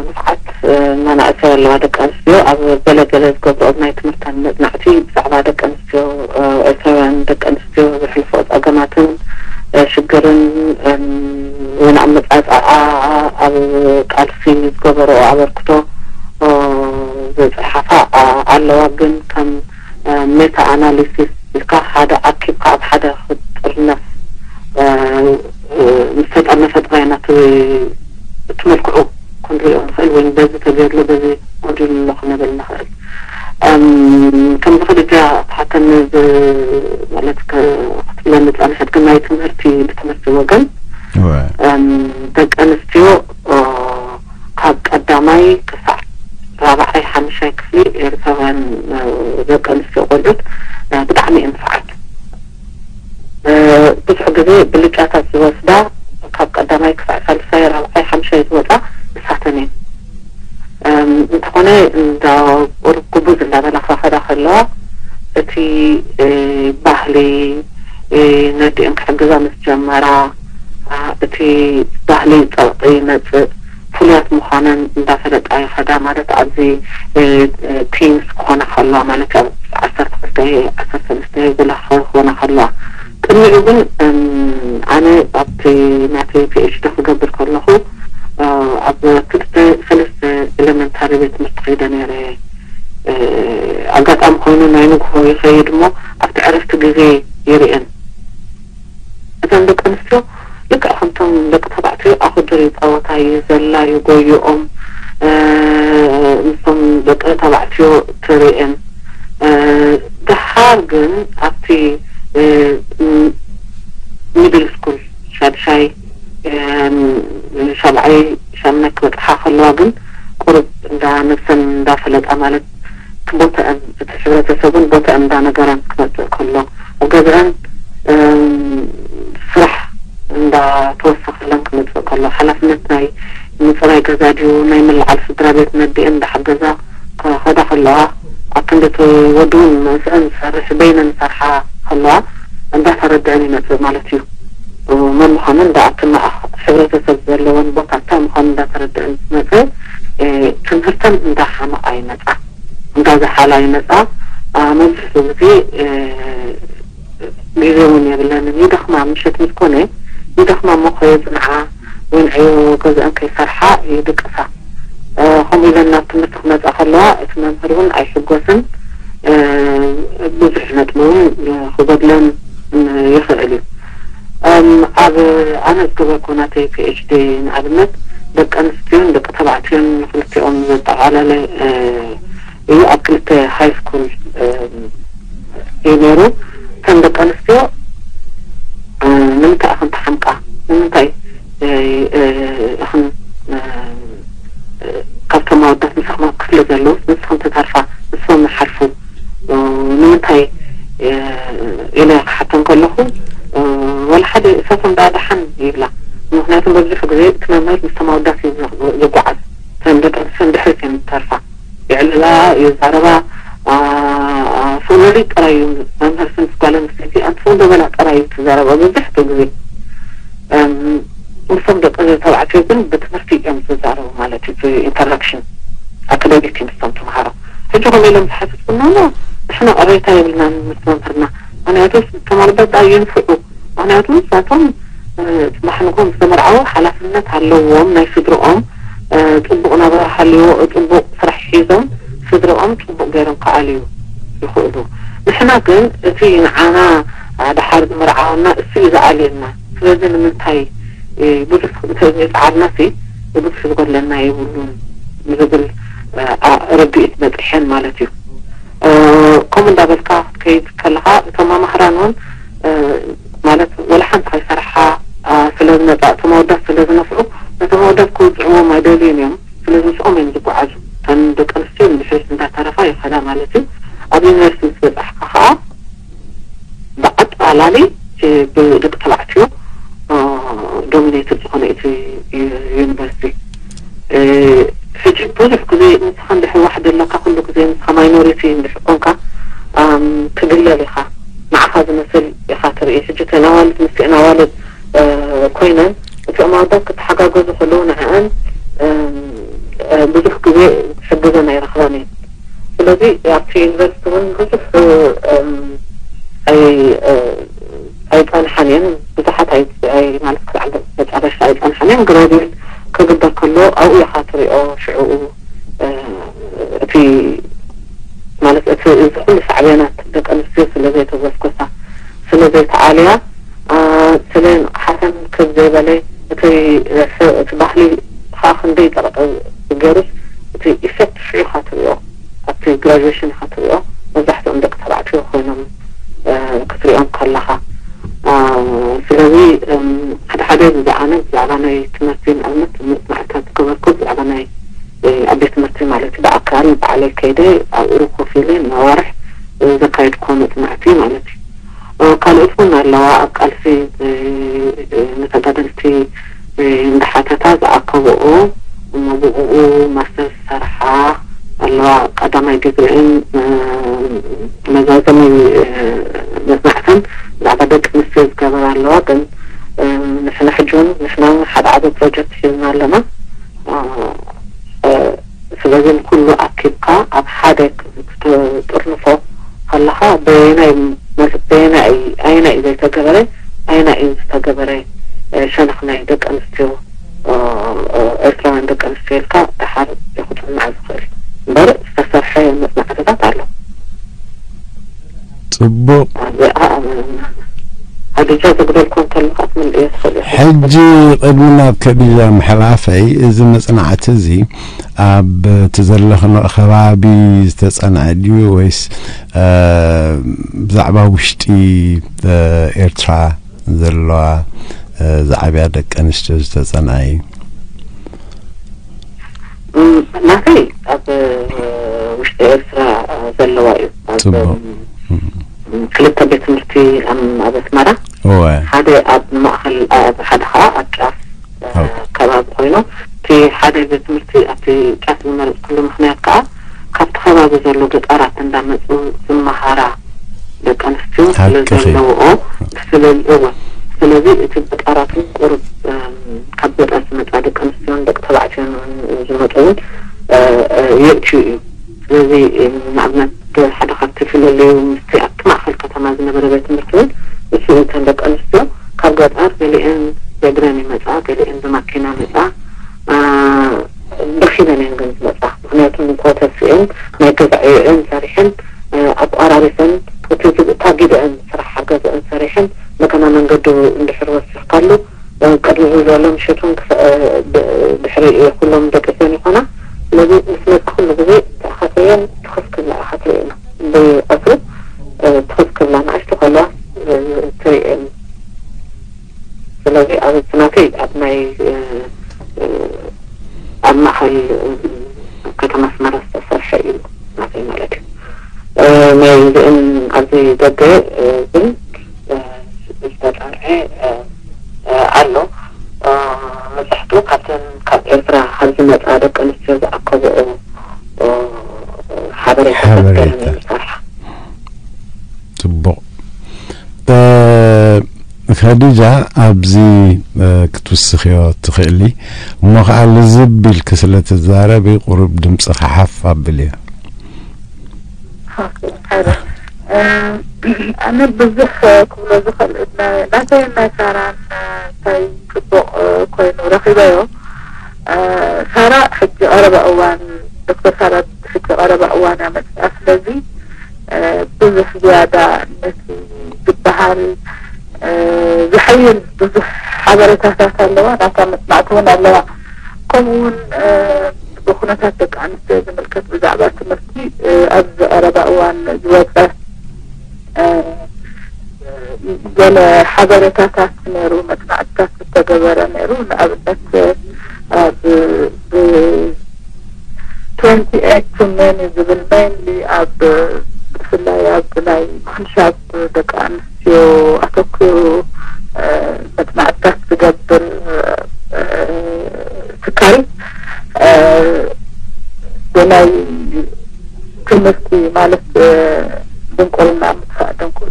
ንፍዓት፣ እ፣ መናእሰይ ኣለዋ። ደቂ ኣንስትዮ ኣብ ገለ ገለ ዝገብርኦ ናይ ትምህርተን መጽናዕቲ ብዛዕባ ደቂ ኣንስትዮ፣ እ፣ ኤርትራውያን ደቂ ኣንስትዮ ዘሕልፎ ጸገማትን፣ እ፣ ሽግርን፣ እም፣ እውን ኣመጻጽኣ ኣብ ቃልሲ ዝገበረኦ ኣበርክቶ፣ እ፣ ዝጸሓፋ፣ ኣ-፣ ኣለዋ። ግን ከም ሜታ ኣናሊሲስ ኢልካ ሓደ ኣኪብካ ኣብ ሓደ ክጥርነፍ ምስ ተጠርነፈ ጥራይ ናቲ እቲ መልክዑ ክንሪኦ ንኽእል ወይ በዚ ተገድሎ በዚ ጎዲሉ ኣሎ ክነብል ንኽእል። ከምዚ ክልጃ ተሓተኒ ማለት ክትብለኒ ጸንሐት ግን ናይ ትምህርቲ ብትምህርቲ ወገን ደቂ ኣንስትዮ ካብ ቀዳማይ ክሳዕ ራብዓይ ሓምሻይ ክፍሊ ኤርትራውያን ደቂ ኣንስትዮ ቆልዑት ብጣዕሚ እየን ንፍዓት። ብዙሕ ግዜ ብልጫታት ዝወስዳ ካብ ቀዳማይ ክሳዕ ሳልሳይ ራብዓይ ሓምሻይ ዝወፃ ንሳተን እየን። እንተኾነ እንዳ ቁሩብ ጉቡዝ እንዳበላ ክኸዳ ከለዋ እቲ ባህሊ ነዲአን ክሕግዛ ምስ ጀመራ እቲ ባህሊ ፀቕጢ ይመፅእ። ፍሉያት ምዃነን እንዳፈለጣ ይኸዳ ማለት ኣብዚ ቲንስ ክኾና ከለዋ ማለት ኣብ ዓሰርተ ክልተ ዓሰርተ ሰለስተ ዝላኸ ክኾና ከለዋ ቅድሚኡ ግን ኣነ ኣብቲ ናተይ ፒኤችዲ ክገብር ከለኹ ኣብ ክልተ ሰለስተ ኤሌመንታሪ ቤት ትምህርቲ ከይደ ነይረ። ኣጋጣሚ ኮይኑ ናይ ንግሆ ይኸይድ እሞ ኣብቲ ዕረፍቲ ግዜ ይርእን እተን ደቂ ኣንስትዮ ልክዕ ከምቶም ደቂ ተባዕትዮ ኣኹድር ይፃወታ እዩ ዘላ ይጎይኦም ምስቶም ደቂ ተባዕትዮ ትርእን። ደሓር ግን ኣብቲ ሚድል ስኩል ሻድሻይ ሻብዓይ ሻምናይ ክበፅሓ ከለዋ ግን ቁሩብ እንዳ ነብሰን እንዳፈለጣ ማለት እቲ ቦታአን እቲ ሕብረተሰብን ቦታአን እንዳነገረን ክመፅእ ከሎ ኣብ ገዛአን ስራሕ እንዳተወሰኸለን ክመፅእ ከሎ ሓላፍነት ናይ ምፅራይ ገዛ ድዩ ናይ ምልዓል ስድራ ቤት ነዲአን እንዳሓገዛ ከኸዳ ከለዋ ኣብ ክንዲ እቲ ወዲ እውን ምስአን ዝሰርሕ በይነን ዝሰርሓ ከለዋ እንዳተረድአን ይመፅእ ማለት እዩ። መን ምዃነን እንዳኣትናኣ ሕብረተሰብ ዘለወን ቦታ እንታይ ምዃኑ እንዳተረድአን ዝመፅእ ትምህርተን እንዳሓመቓ ይመፃ እንዳዝሓላ ይመፃ። መብዝሕትኡ ግዜ ግዜ እውን የብለንን ይደኽማ ምሸት ምስ ኮነ ይደኽማ እሞ ከየፅንዓ ወይ ንዕዮ ገዝአን ከይሰርሓ ይድቅሳ። ከምኡ ኢለን ናብ ትምህርቲ ክመፃ ከለዋ እቲ መምህር እውን ኣይሕጎስን ብዙሕ ነጥቢ እውን ክጎድለን ይኽእል እዩ። ኣብ ኣነ ዝገበርኩ ናተይ ፒኤችዲ ንኣብነት ደቂ ኣንስትዮን ደቂ ተባዕትዮን ክልቲኦም ዘጠቓለለ እዩ ኣብ ክልተ ሃይ ስኩል እዩ ነይሩ። ከም ደቂ ኣንስትዮ ንምንታይ ኢኽን ተሓምቃ ንምንታይ ኢኽን ካብቶም ኣወዳት ምሳኹም ኣብ ክፍሊ ዘለውስ ንስኹም ትተርፋ ንሶም ይሓልፉ ንምንታይ ኢለ ክሓተን ከለኹ ወላ ሓደ እሳቶም ደኣ ደሓን ይብላ። ምክንያቱ መብዝሑ ግዜ እቲ መምህር ምስቶም ኣወዳት እዩ ዝጓዓዝ። እተን ደቂ ኣንስትዮ ንድሕሪት እየን ዝተርፋ። ይዕልላ፣ ይዛረባ፣ ፍቕሪ ጥራይ እዩ መምህር ስንስ ጓል ኣንስተይቲ ኣንትፎ እንደበላ ጥራይ እዩ ትዛረባ መብዛሕትኡ ግዜ። ምስቶም ደቂ ተባዕትዮ ግን ብትምህርቲ እዮም ዝዛረቡ ማለት እዩ። ኢንተራክሽን ኣካዳሚክ ምስቶም ተምሃሮ ሕጂ ከም ኢሎም ዝሓትት ኩናሞ ንሕና ቅሬታ የብልናን ምስ መምህርና። ምክንያቱ ተማሪ በቃ ይንፍዑ። ምክንያቱ ንሳቶም ጽባሕ ንግሆ ምስ ተመርዓዉ ሓላፍነት ኣለዎም ናይ ስድርኦም። ጽቡቕ ናብራ ሃልዎ ጽቡቕ ስራሕ ሒዞም ስድርኦም ጽቡቕ ገይሮም ክኣልዩ ይኽእሉ። ንሕና ግን እቲ ንዓና ደሓር ዝመርዓወና እሱ እዩ ዝኣልየና። ስለዚ ንምንታይ ብዙሕ እንተዘይጸዓርናሲ ብዙሕ ዝጎድለና የብሉን ዝብል ርድኢት በጺሐን ማለት እዩ። ከምኡ እንዳበልካ ክትከይድ ከለኻ እቶም መማህራን እውን ማለት ወላ ሓንቲ ከይሰርሓ ስለ ዝመፃ እቶም ኣወዳት ስለ ዝነፍዑ ነቶም ኣወዳት ክውፅዕዎም ኣይደልዩን እዮም። ስለዚ ምስኦም እዮም ዝጓዓዙ። እተን ደቂ ኣንስትዮ ንድሕሪት እንዳተረፋ ይኸዳ ማለት እዩ። ኣብ ዩኒቨርሲቲ ምስ በፃሕካ ከዓ ብኣጠቓላሊ ብደቂ ተባዕትዮ ዶሚኔትድ ዝኾነ እቲ ዩኒቨርሲቲ። ሕጂ ብዙሕ ግዜ ንስኻ እንድሕር ዋሕዲ ኣለካ ኩሉ ግዜ ንስኻ ማይኖሪቲ እንድሕር ኮንካ ትግለል ኢኻ። ንዓኻ ዝመስል ኢኻ ትርኢ። ሕጂ እተን ኣዋልድ ምስቲአን ኣዋልድ ኮይነን እቲኦም ኣወዳት ክተሓጋገዙ ከለዉ ንዕአን ብዙሕ ግዜ ዝሕግዘን ኣይረኽባን እየን። ስለዚ ኣብቲ ዩኒቨርሲቲ እውን ብዙሕ ኣይፀንሓን እየን። ብዙሓት ማለት ክሳዕ መጨረሻ ኣይፀንሓን እየን። ግራጅዌት ክግበር ከሎ ኣብኡ ኢኻ ትሪኦ። ሽዕኡ እቲ ማለት እቲ እዚ ኩሉ ሳዕቤናት ደቂ ዘይተኣልያ፣ ስለ ንቕሓተን ክብ ዘይበለ፣ እቲ እቲ ባህሊ ከዓ ክንደይ ጠቕጠብ ገይሩስ፣ እቲ ኢፌክት ሽዑ ኢኻ ትሪኦ። ኣብቲ ግራጁዌሽን ኢኻ ትሪኦ። መብዛሕትኦም ደቂ ተባዕትዮ ኮይኖም ክትሪኦም ከለኻ። ስለዚ ሓደ ሓደ ብዝዓነ ብዛዕባ ናይ ትምህርቲ፣ ንኣብነት መፅናዕትታት ዝገበርኩ ብዛዕባ ናይ ኣብ ቤት ትምህርቲ ማለት እዩ፣ ብኣካል ባዕለይ ከይደ ኣብኡ ኮፍ ኢለ ንኣዋርሕ ዘካየድኩዎ መፅናዕቲ ማለት እዩ። ካልኦት እውን ኣለዋ ኣብ ቃልሲ ንተጋደልቲ እንዳሓተታ ዝኣከብኦ፣ እሞ ብኡ ማስተር ዝሰርሓ ኣለዋ። ቀዳማይ ዲግሪአን መዛዘሚ መፅናዕተን ብዛዕባ ደቂ ኣንስትዮ ዝገበራ ኣለዋ። ግን ንሕና ሕጂ እውን ንሕና እውን ሓደ ዓቢ ፕሮጀክት ሒዝና ኣለና። ስለዚ ንኩሉ ኣኪብካ ኣብ ሓደ ክትጥርንፎ ከለኻ በየናይ በየናይ ኣየናይ እዩ ዘይተገበረ፣ ኣየናይ እዩ ዝተገበረ ሸነኽ ናይ ደቂ ኣንስትዮ፣ ኤርትራውያን ደቂ ኣንስትዮ ኢልካ ደሓር እዩ ክፅናዕ ዝኽእል እምበር ዝተሰርሐ መፅናዕትታት ኣሎ። ጽቡቕ። ሓዲጃ ዘጉደልኩ እንተሎ ከዓ ክትምልእዮ ትኽእል ኢኻ። ሕጂ ቅድሚ ናብ ከዲጃ ምሕላፈይ፣ እዚ መጽናዕቲ እዚ ኣብ እቲ ዘለኽንኦ ከባቢ ዝተጸንዐ ድዩ ወይስ ብዛዕባ ውሽጢ ኤርትራ ዘለዋ ዝዓብያ ደቂ ኣንስትዮ ዝተጸንዐ እዩ? ናተይ ኣብ ውሽጢ ኤርትራ ዘለዋ እዩ። ኣብ ክልተ ቤት ትምህርቲ ኣብ ኣስመራ፣ ሓደ ኣብ ማእኸል፣ ሓደ ከዓ ኣብ ጫፍ ከባቢ ኮይኑ፣ እቲ ሓደ ቤት ትምህርቲ ኣብቲ ጫፍ ዝመረፅኩሉ ምኽንያት ከዓ ካብቲ ከባቢ ዘሎ ገጠራት እንዳመፁ ዝመሃራ ደቂ ኣንስትዮ ስለ ዘለውኦ፣ ስለዚ እወ፣ ስለዚ እቲ ገጠራትን ቁሩብ ካብ ገጠር ዝመፃ ደቂ ኣንስትዮን ደቂ ተባዕትዮን ዝመፁ እውን የእትዩ እዩ። ስለዚ ንኣብነት ሓደ ካብቲ ፍልልዩ ምስቲ ኣብቲ ማእኸል ከተማ ዝነበረ ቤት ትምህርቲ እውን እሱ እተን ደቂ ኣንስትዮ ካብ ገጠር ገሊአን ብእግረን ይመፃ፣ ገሊአን ብማኪና መፃ። ደኺመን እየን ግን ዝመፃ። ምኽንያቱ እንኮ ተሲአን ናይ ገዛ ዕዮአን ሰሪሐን ኣቋራሪፈን እቲ ዝብእታ ጊደአን ስራሕ ገዝአን ሰሪሐን እንደገና መንገዲ እንድሕር ወሲኽካሉ ቅድሚ ዝበሎ ምሸቱን ድሕሪ ኩሎም ደቂሰን ይኾና። ስለዚ ምስ መፃ ኩሉ ግዜ ተኣኻተየን ትኽፍ ክብላ ኢኻ ትርእየን። ብቐትሩ ትኽፍ ክብላ ንኣሽቱ ከለዋ ትርእየን። ስለዚ ኣብ ናተይ ኣብ ናይ ኣብ ማእኸል ከተማ ኣስመራ ዝተሰርሐ እዩ ናተይ ማለት እዩ። ናይ እዚእን ኣብዚ ደገ ግን ዝተጣርዐ ኣሎ። መብዛሕትኡ ካብተን ካብ ኤርትራ ካብ ዝመፃ ደቂ ኣንስትዮ ዝኣከብኦ ሓበሬታታት ገይረን እየን ዝሰርሓ። ጽቡቕ። ከዲጃ፣ ኣብዚ ክትውስኽዮ ትኽእሊ፣ እሞ ኸዓ ልዝብ ኢልኪ ስለ ትዛረቢ ቁሩብ ድምጽኺ ሓፍ ኣብልዮ። ኣነ ብዙሕ ክብሎ ዝኽእል ናተይን ናይ ሳራን እንታይ ጽቡቕ ኮይኑ ረኺበዮ። ሳራ ሕጂ ቀረባ እዋን ዶክተር ሳራ ሕጂ ቀረባ እዋን እያ መፅኣ። ስለዚ ብዙሕ ዝያዳ ነቲ ዝበሃል ዝሕይል ብዙሕ ሓበሬታታት ኣለዋ። ናታ መፅናዕቲ እውን ኣለዋ። ከምኡ እውን ብኩነታት ደቂ ኣንስትዮ ዝምልከት ብዛዕባ ትምህርቲ ኣብዚ ቀረባ እዋን ዝወፀ ገለ ሓበሬታታት ነይሩ፣ መፅናዕትታት ዝተገበረ ነይሩ። ንኣብነት ኣብ twenty eight to many ዝብል mainly ኣብ ብፍላይ ኣብ ናይ ምኽንሻብ ደቂ ኣንስትዮ ኣተኲሩ መፅናዕትታት ዝገብር ትካል ብናይ ትምህርቲ ማለት ድንቁርና ምጥፋእ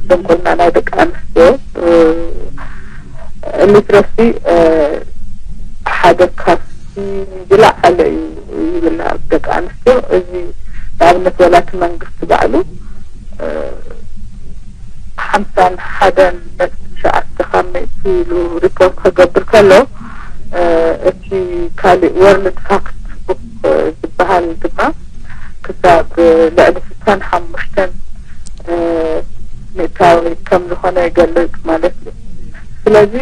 ድንቁርና ናይ ደቂ ኣንስትዮ literacy ሓደ ካብቲ ዝለዓለ እዩ ይብል ኣብ ደቂ ኣንስትዮ። እዚ ንኣብነት ወላ እቲ መንግስቲ ባዕሉ ሓምሳን ሓደን ነጥቢ ትሽዓተ ካብ ሚእቲ ኢሉ ሪፖርት ክገብር ከሎ እቲ ካሊእ ወርልድ ፋክት ቡክ ዝበሃል ድማ ክሳብ ልዕሊ ስሳን ሓሙሽተን ሚእቲ ኤርትራዊ ከም ዝኾነ ይገልጽ ማለት እዩ። ስለዚ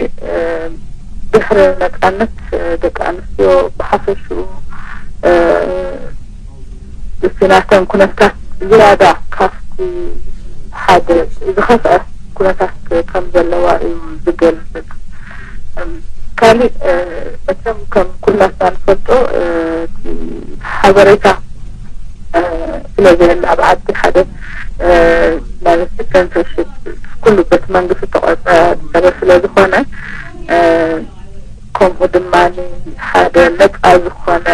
ድሕሪ ነጻነት ደቂ ኣንስትዮ ብሓፈሽኡ እቲ ናተን ኩነታት ዝያዳ ካብቲ ሓደ ዝኸፍአ ኩነታት ከም ዘለዋ እዩ ዝገልጽ። ካሊእ መቸም ከም ኩላትና ንፈልጦ እቲ ሓበሬታ ስለ ዘየለ ኣብ ዓዲ ሓደ ማለት ሰንሰርሽፕ ኩሉ በቲ መንግስቲ ተቆጸረ ስለ ዝኾነ ከምኡ ድማ ሓደ ነፃ ዝኾነ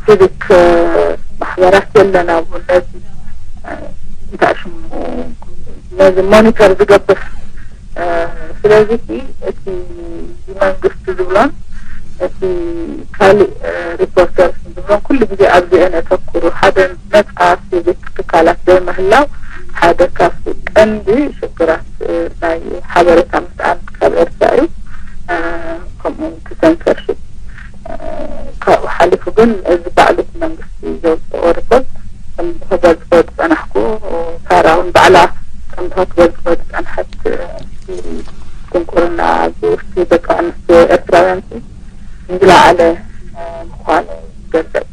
ሲቪክ ማሕበራት የለን ኣብኡ ነዚ እንታይ ሽሙ ነዚ ሞኒተር ዝገብር ስለዚ እቲ መንግስቲ ዝብሎን እቲ ካልእ ሪፖርተር ዝብሎን ኩሉ ግዜ ኣብዚአን የተኩሩ ሓደ ነፃ ሲቪክ ትካላት ዘይምህላው ሓደ ካብቲ ቀንዲ ሽግራት ናይ ሓበሬታ ምስኣን ካብ ኤርትራ እዩ። ከምኡ እቲ ሰንሰርሽፕ ካብኡ ሓሊፉ ግን እዚ ባዕሉ እቲ መንግስቲ ዘውፅኦ ሪፖርት ከም ዝኸበዝኮ ዝፀናሕኩ ሳራ እውን ባዕላ ከም ዝኸበዝኮ ዝፀንሐት ድንቁርና ኣብዚ ውሽጢ ደቂ ኣንስትዮ ኤርትራውያን ዝለዓለ ምዃኑ ይገልፅ።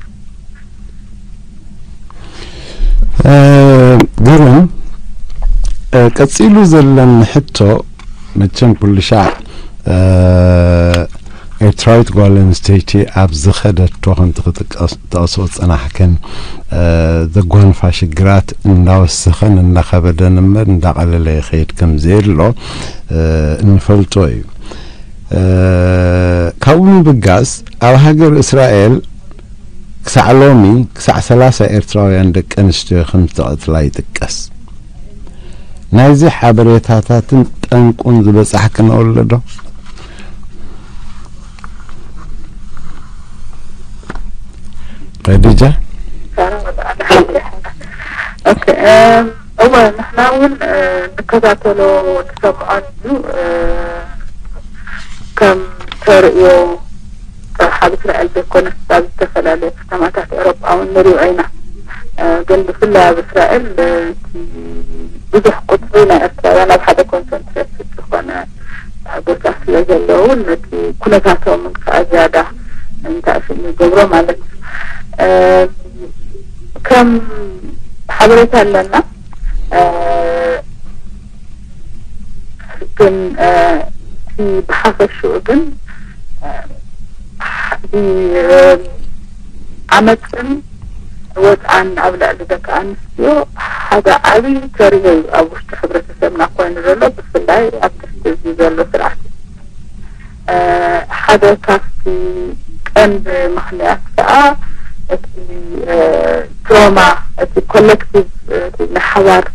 ግርም ቀፂሉ ዘለኒ ሕቶ መቸም ኩሉ ሻዕ ኤርትራዊት ጓል ኣንስተይቲ ኣብ ዝኸደቶ ከምቲ ክጠቕሶ ዝፀናሕክን ዘጓንፋ ሽግራት እንዳወሰኸን እንዳኸበደን እምበር እንዳቐለለ ይኸይድ ከም ዘየሎ እንፈልጦ እዩ። ካብኡ ምብጋስ ኣብ ሃገር እስራኤል ክሳዕ ሎሚ ክሳዕ ሰላሳ ኤርትራውያን ደቂ ኣንስትዮ ከም ዝተቐትላ ይጥቀስ። ናይዚ ሓበሬታታትን ጠንቁን ዝበጻሕክንኦ ኣሎ ዶ? ከዲጃ ኦኬ እወ ንሕና እውን ንከታተሎ ንሰምዖን እዩ ከም ተርእዮ ኣብ እስራኤል ዘይኮነስ ኣብ ዝተፈላለዩ ከተማታት ኤሮጳ እውን ንሪኦ ኢና። ግን ብፍላይ ኣብ እስራኤል ብዙሕ ቁፅሪ ናይ ኤርትራውያን ኣብ ሓደ ኮንሰንትሬት ዝኾነ ቦታ ስለ ዘለዉ ነቲ ኩነታቶምን ከዓ ዝያዳ እንታይ ሽም ይገብሮ ማለት እዩ። ከም ሓበሬታ ኣለና ግን እቲ ብሓፈሽኡ ግን ዓመፅን ወፅዓን ኣብ ልዕሊ ደቂ ኣንስትዮ ሓደ ዓብዪ ተርእዮ እዩ ኣብ ውሽጢ ሕብረተሰብና ኮይኑ ዘሎ ብፍላይ ኣብ ትሕቲ እዚ ዘሎ ስርዓት ሓደ ካብቲ ቀንዲ ምኽንያት ከዓ እቲ ትሮማ እቲ ኮሌክቲቭ ናይ ሓባር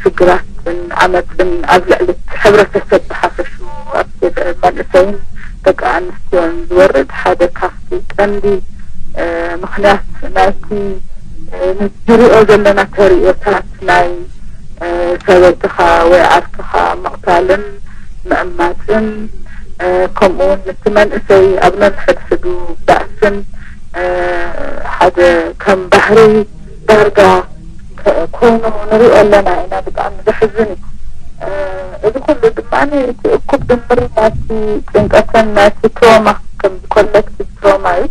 ሽግራትን ዓመፅን ኣብ ልዕሊ ሕብረተሰብ ብሓፈሹ ኣብ መንእሰይን ደቂ ኣንስትዮን ዝወርድ ሓደ ካብቲ ቀንዲ ምኽንያት ናይቲ ንሪኦ ዘለና ተርእዮታት ናይ ሰበይትኻ ወይ ዓርክኻ ምቕታልን ምዕማፅን ከምኡ እውን እቲ መንእሰይ ኣብ ነንሕድሕዱ ባእስን ሓደ ከም ባህሪ ዳርጋ ኮይኑ ንሪኦ ኣለና ኢና። ብጣዕሚ ዘሕዝን እዩ። እዚ ኩሉ ድማ እቲ እኩብ ድምር ናይቲ ጭንቀትን ናይቲ ትሮማ ከም ኮሌክቲቭ ትሮማ እዩ።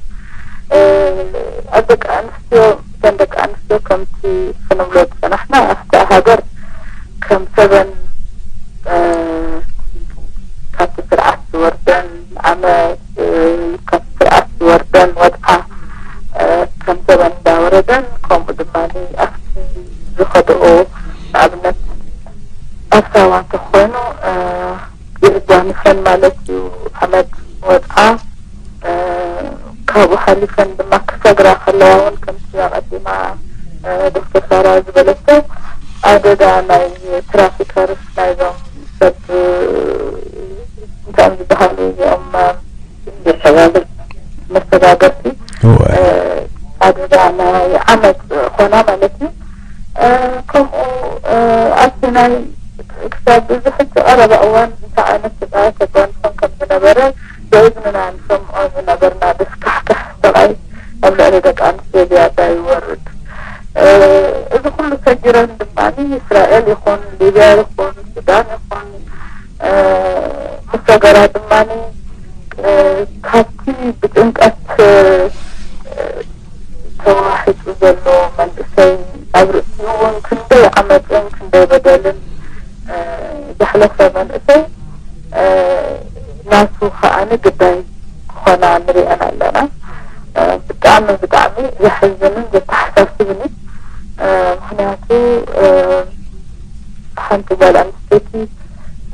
ኣብ ደቂ ኣንስትዮ እተን ደቂ ኣንስትዮ ከምቲ ክንብሎ ዝፀናሕና ኣብታ ሃገር ከም ሰበን ካብቲ ስርዓት ዝወርደን ዓመት ካብቲ ስርዓት ዝወርደን ወድዓ ከም ሰበን እንዳወረደን ከምኡ ድማ ኣብቲ ዝኸድኦ ንኣብነት ኣብ ሳዋ እንተኾይኑ የጓንፈን ማለት እዩ። ዓመት ወድዓ ካብኡ ሓሊፈን ድማ ክሰግራ ከለዋ እውን ከምቲ ኣቐዲማ ዶክተር ሳራ ዝበለቶ ኣደዳ ናይ ትራፊከርስ ናይዞም ሰብ እንታይ ዝበሃሉ እዚኦም መሰጋገርቲ ኣደዳ ናይ ዓመት ኾና ማለት እዩ። ከምኡ ኣብቲ ናይ ክሳብ እዚ ሕጂ ቀረባ እዋን እንታይ ዓይነት ስቃያት የጓንፎን ከም ዝነበረ ብእዝንና ንሰምዖ ዝነበርና ዘስካሕክሕ ስቃይ ኣብ ልዕሊ ደቂ ኣንስትዮ ዝያዳ ይወርድ። እዚ ኩሉ ሰጊረን ድማ እስራኤል ይኹን ሊብያ ይኹን ሱዳን ይኹን፣ እ፣ ምስ ሃገራ ድማ፣ እ፣ ካብቲ ብጭንቀት፣ እ፣ ተዋሒጡ ዘሎ መንእሰይ፣ ኣብ ርእሲኡ እውን ክንደይ ዓመፅን ክንደይ በደልን፣ እ፣ ዘሕለፈ መንእሰይ፣ እ፣ ናቱ ከዓኒ ግዳይ ክኾና ንሪአን ኣለና። እ፣ ብጣዕሚ ብጣዕሚ ዘሕዝንን ዘተሓሳስብን እዩ። እ፣ ምኽንያቱ፣ እ፣ ሓንቲ ጓል ኣንስተይቲ፣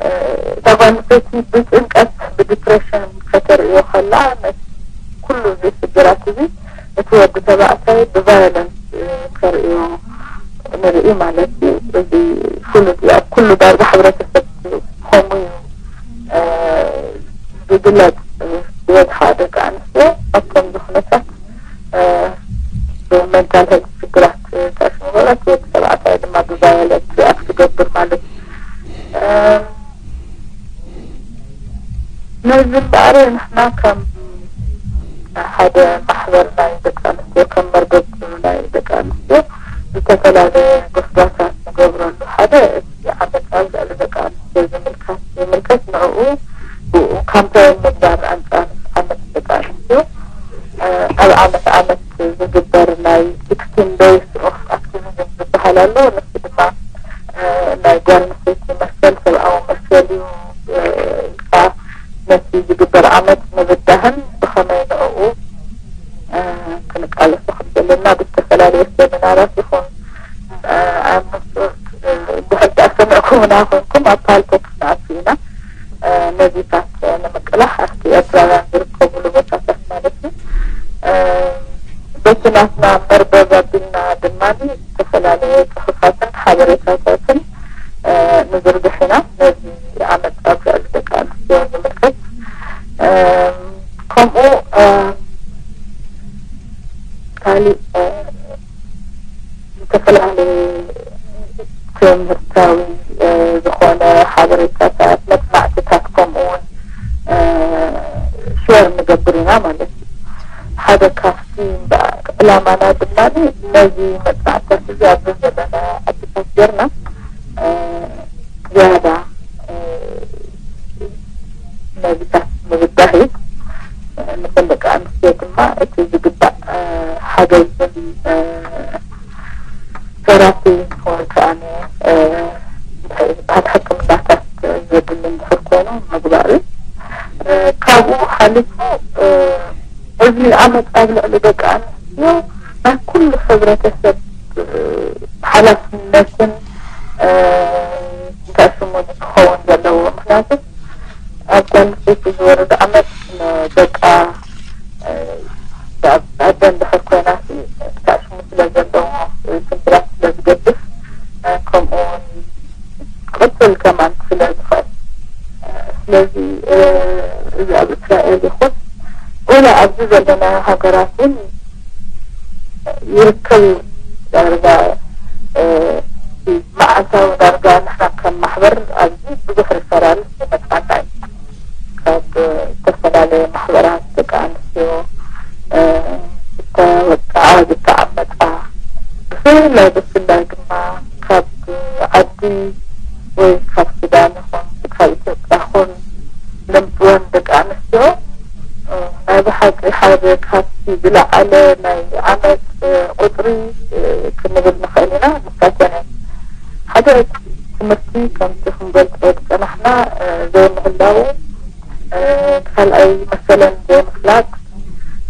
እ፣ እታ ጓል ኣንስተይቲ ብጭንቀት ብዲፕሬሽን ከተርእዮ ከላ፣ ነቲ ኩሉ እዚ ሽግራት እዚ እቲ ወዲ ተባዕታይ ብቫዮለንስ፣ እ፣ ከርእዮ ንርኢ ማለት እዩ። እዚ ፍሉጥ እዩ። ኣብ ኩሉ ዳርጋ ሕብረተሰብ ከምኡ እዩ፣ እ፣ ዝግለጽ። እ፣ ዝበዝሓ ደቂ ኣንስትዮ ኣብ ከምዚ ኩነታት፣ እ፣ ብመንታል ሄልት ሽግራት፣ እ፣ ተዕሽምበረት፣ ወዲ ተባዕታይ ድማ ብቫዮለንስ ሪኣክት ትገብር ማለት እዩ። እ፣ ነዚ እምበኣር ንሕና ከም ሓደ ማሕበር ናይ ደቂ ኣንስትዮ፣ ከም መርበብ ናይ ደቂ ኣንስትዮ፣ ዝተፈላለየ ጎስጓሳት ንገብረሉ ሓደ እቲ ዓመት ኣብ ልዕሊ ደቂ ኣንስትዮ ዝምልከት፣ ዝምልከት ንዕኡ ብኡ ካምፓይን ምግባር ኣንጻር ዓመት ደቂ ኣንስትዮ፣ እ፣ ኣብ ዓመት ዓመት ዝግበር ናይ ሲክስቲን ዴይስ ኦፍ ኣክቲቪዝም ዝበሃል ኣሎ። ንሱ ድማ፣ እ፣ ናይ ጓል ኣንስተይቲ መሰል፣ ሰብኣዊ መሰል እዩ፣ እ፣ ኢልካ ነቲ ዝግበር ዓመት ምብዳህን ብኸመይ ንዕኡ፣ እ፣ ክንቃለሶ ከም ዘለና ብዝተፈላለየ ሴሚናራት ይኹን፣ እ፣ ኣብ ንሱ፣ እ፣ እንድሕር ደኣ ሰሚዕኩምና ኮንኩም ኣብ ፓልቶክ ክንኣቱ ኢና። እ፣ ነዚታት ንምቅላሕ ኣብቲ ኤርትራውያን ዝርከብሉ ቦታታት ማለት እዩ። እ፣ በቲ ናትና መርበብ ኣቢልና ድማ ዝተፈላለየ ጽሑፋትን ሓበሬታታትን፣ እ፣ ንዝርግሕ ኢና። ነዚ ዓመት ኣብ ልዕሊ ደቂ ኣንስትዮ ዝምልከት፣ እ፣ ከምኡ፣ እ፣ ካሊእ፣ እ፣ ዝተፈላለየ ትምህርታዊ፣ እ፣ ዝኾነ ሓበሬታታት፣ መጽናዕትታት ከምኡ እውን፣ እ፣ ሼር ንገብር ኢና ማለት እዩ። ሓደ ካብቲ ዕላማና ድማ ነዚ መጽናዕትታት እዚ ኣብ ዘለና ዓድታት ጌርና፣ እ፣ ዝያዳ፣ እ፣ ነዚታት ምብዳህ እዩ። እ፣ ነተን ደቂ ኣንስትዮ ድማ እቲ ዝግባእ፣ እ፣ ሓገዝን፣ እ፣ ቴራፒ ወይ ከኣ፣ እ፣ እንታይ እዩ ዝበሃል፣ ሕክምናታት ዘድሊ እንድሕር ኮይኑ ምግባር እዩ። እ፣ ካብኡ ሓሊፉ፣ እ፣ እዚ ዓመት ኣብ ልዕሊ ደቂ ኣንስትዮ ናይ ኩሉ ሕብረተሰብ፣ እ፣ ሓላፍነትን፣ እ፣ እንታይ ሽሙ ክኸውን ዘለዎ። ምኽንያቱ ኣብ ጓል ኣንስተይቲ ዝወርድ ዓመት ንደቃ፣ እ፣ ኣብ ኣደ እንድሕር ኮይና ሲ፣ እንታይ ሽሙ ስለ ዘለዎ፣ እ፣ ስንብላት ስለ ዝገድፍ፣ እ፣ ከምኡ እውን ቅጽል ከማን ስለ ዝኽእል። ስለዚ፣ እ፣ እዚ ኣብ እስራኤል ይኹን ወላ ኣብዚ ዘለና ሃገራት እውን ይርከብ እዩ። ዳርጋ፣ እ፣ መዓልታዊ ዳርጋ ንሕና ከም ማሕበር ኣብዚ ብዙሕ ሪፈራል ይመጽኣና እዩ። ካብ ዝተፈላለየ ማሕበራት ደቂ ኣንስትዮ፣ እ፣ ዝተወጽዓ፣ ዝተቐመጣ፣ ብፍላይ፣ ብፍላይ ድማ ካብ ዓዲ ወይ ካብ ሱዳን ይኹን ካብ ኢትዮጵያ ይኹን ልምጽወን ደቂ ኣንስትዮ፣ እ፣ ናይ ብሓቂ ሓደ ካብቲ ዝለዓለ ናይ ዓመጽ ቁጽሪ፣ እ፣ ክንብል ንኽእል ኢና። ንሳተን እየን። ሓደ ትምህርቲ ከምቲ ክንገልጾ ዝጸናሕና፣ እ፣ ዘይምህላዉ፣ እ፣ ካልኣይ መሰለን ዘይምፍላጥ፣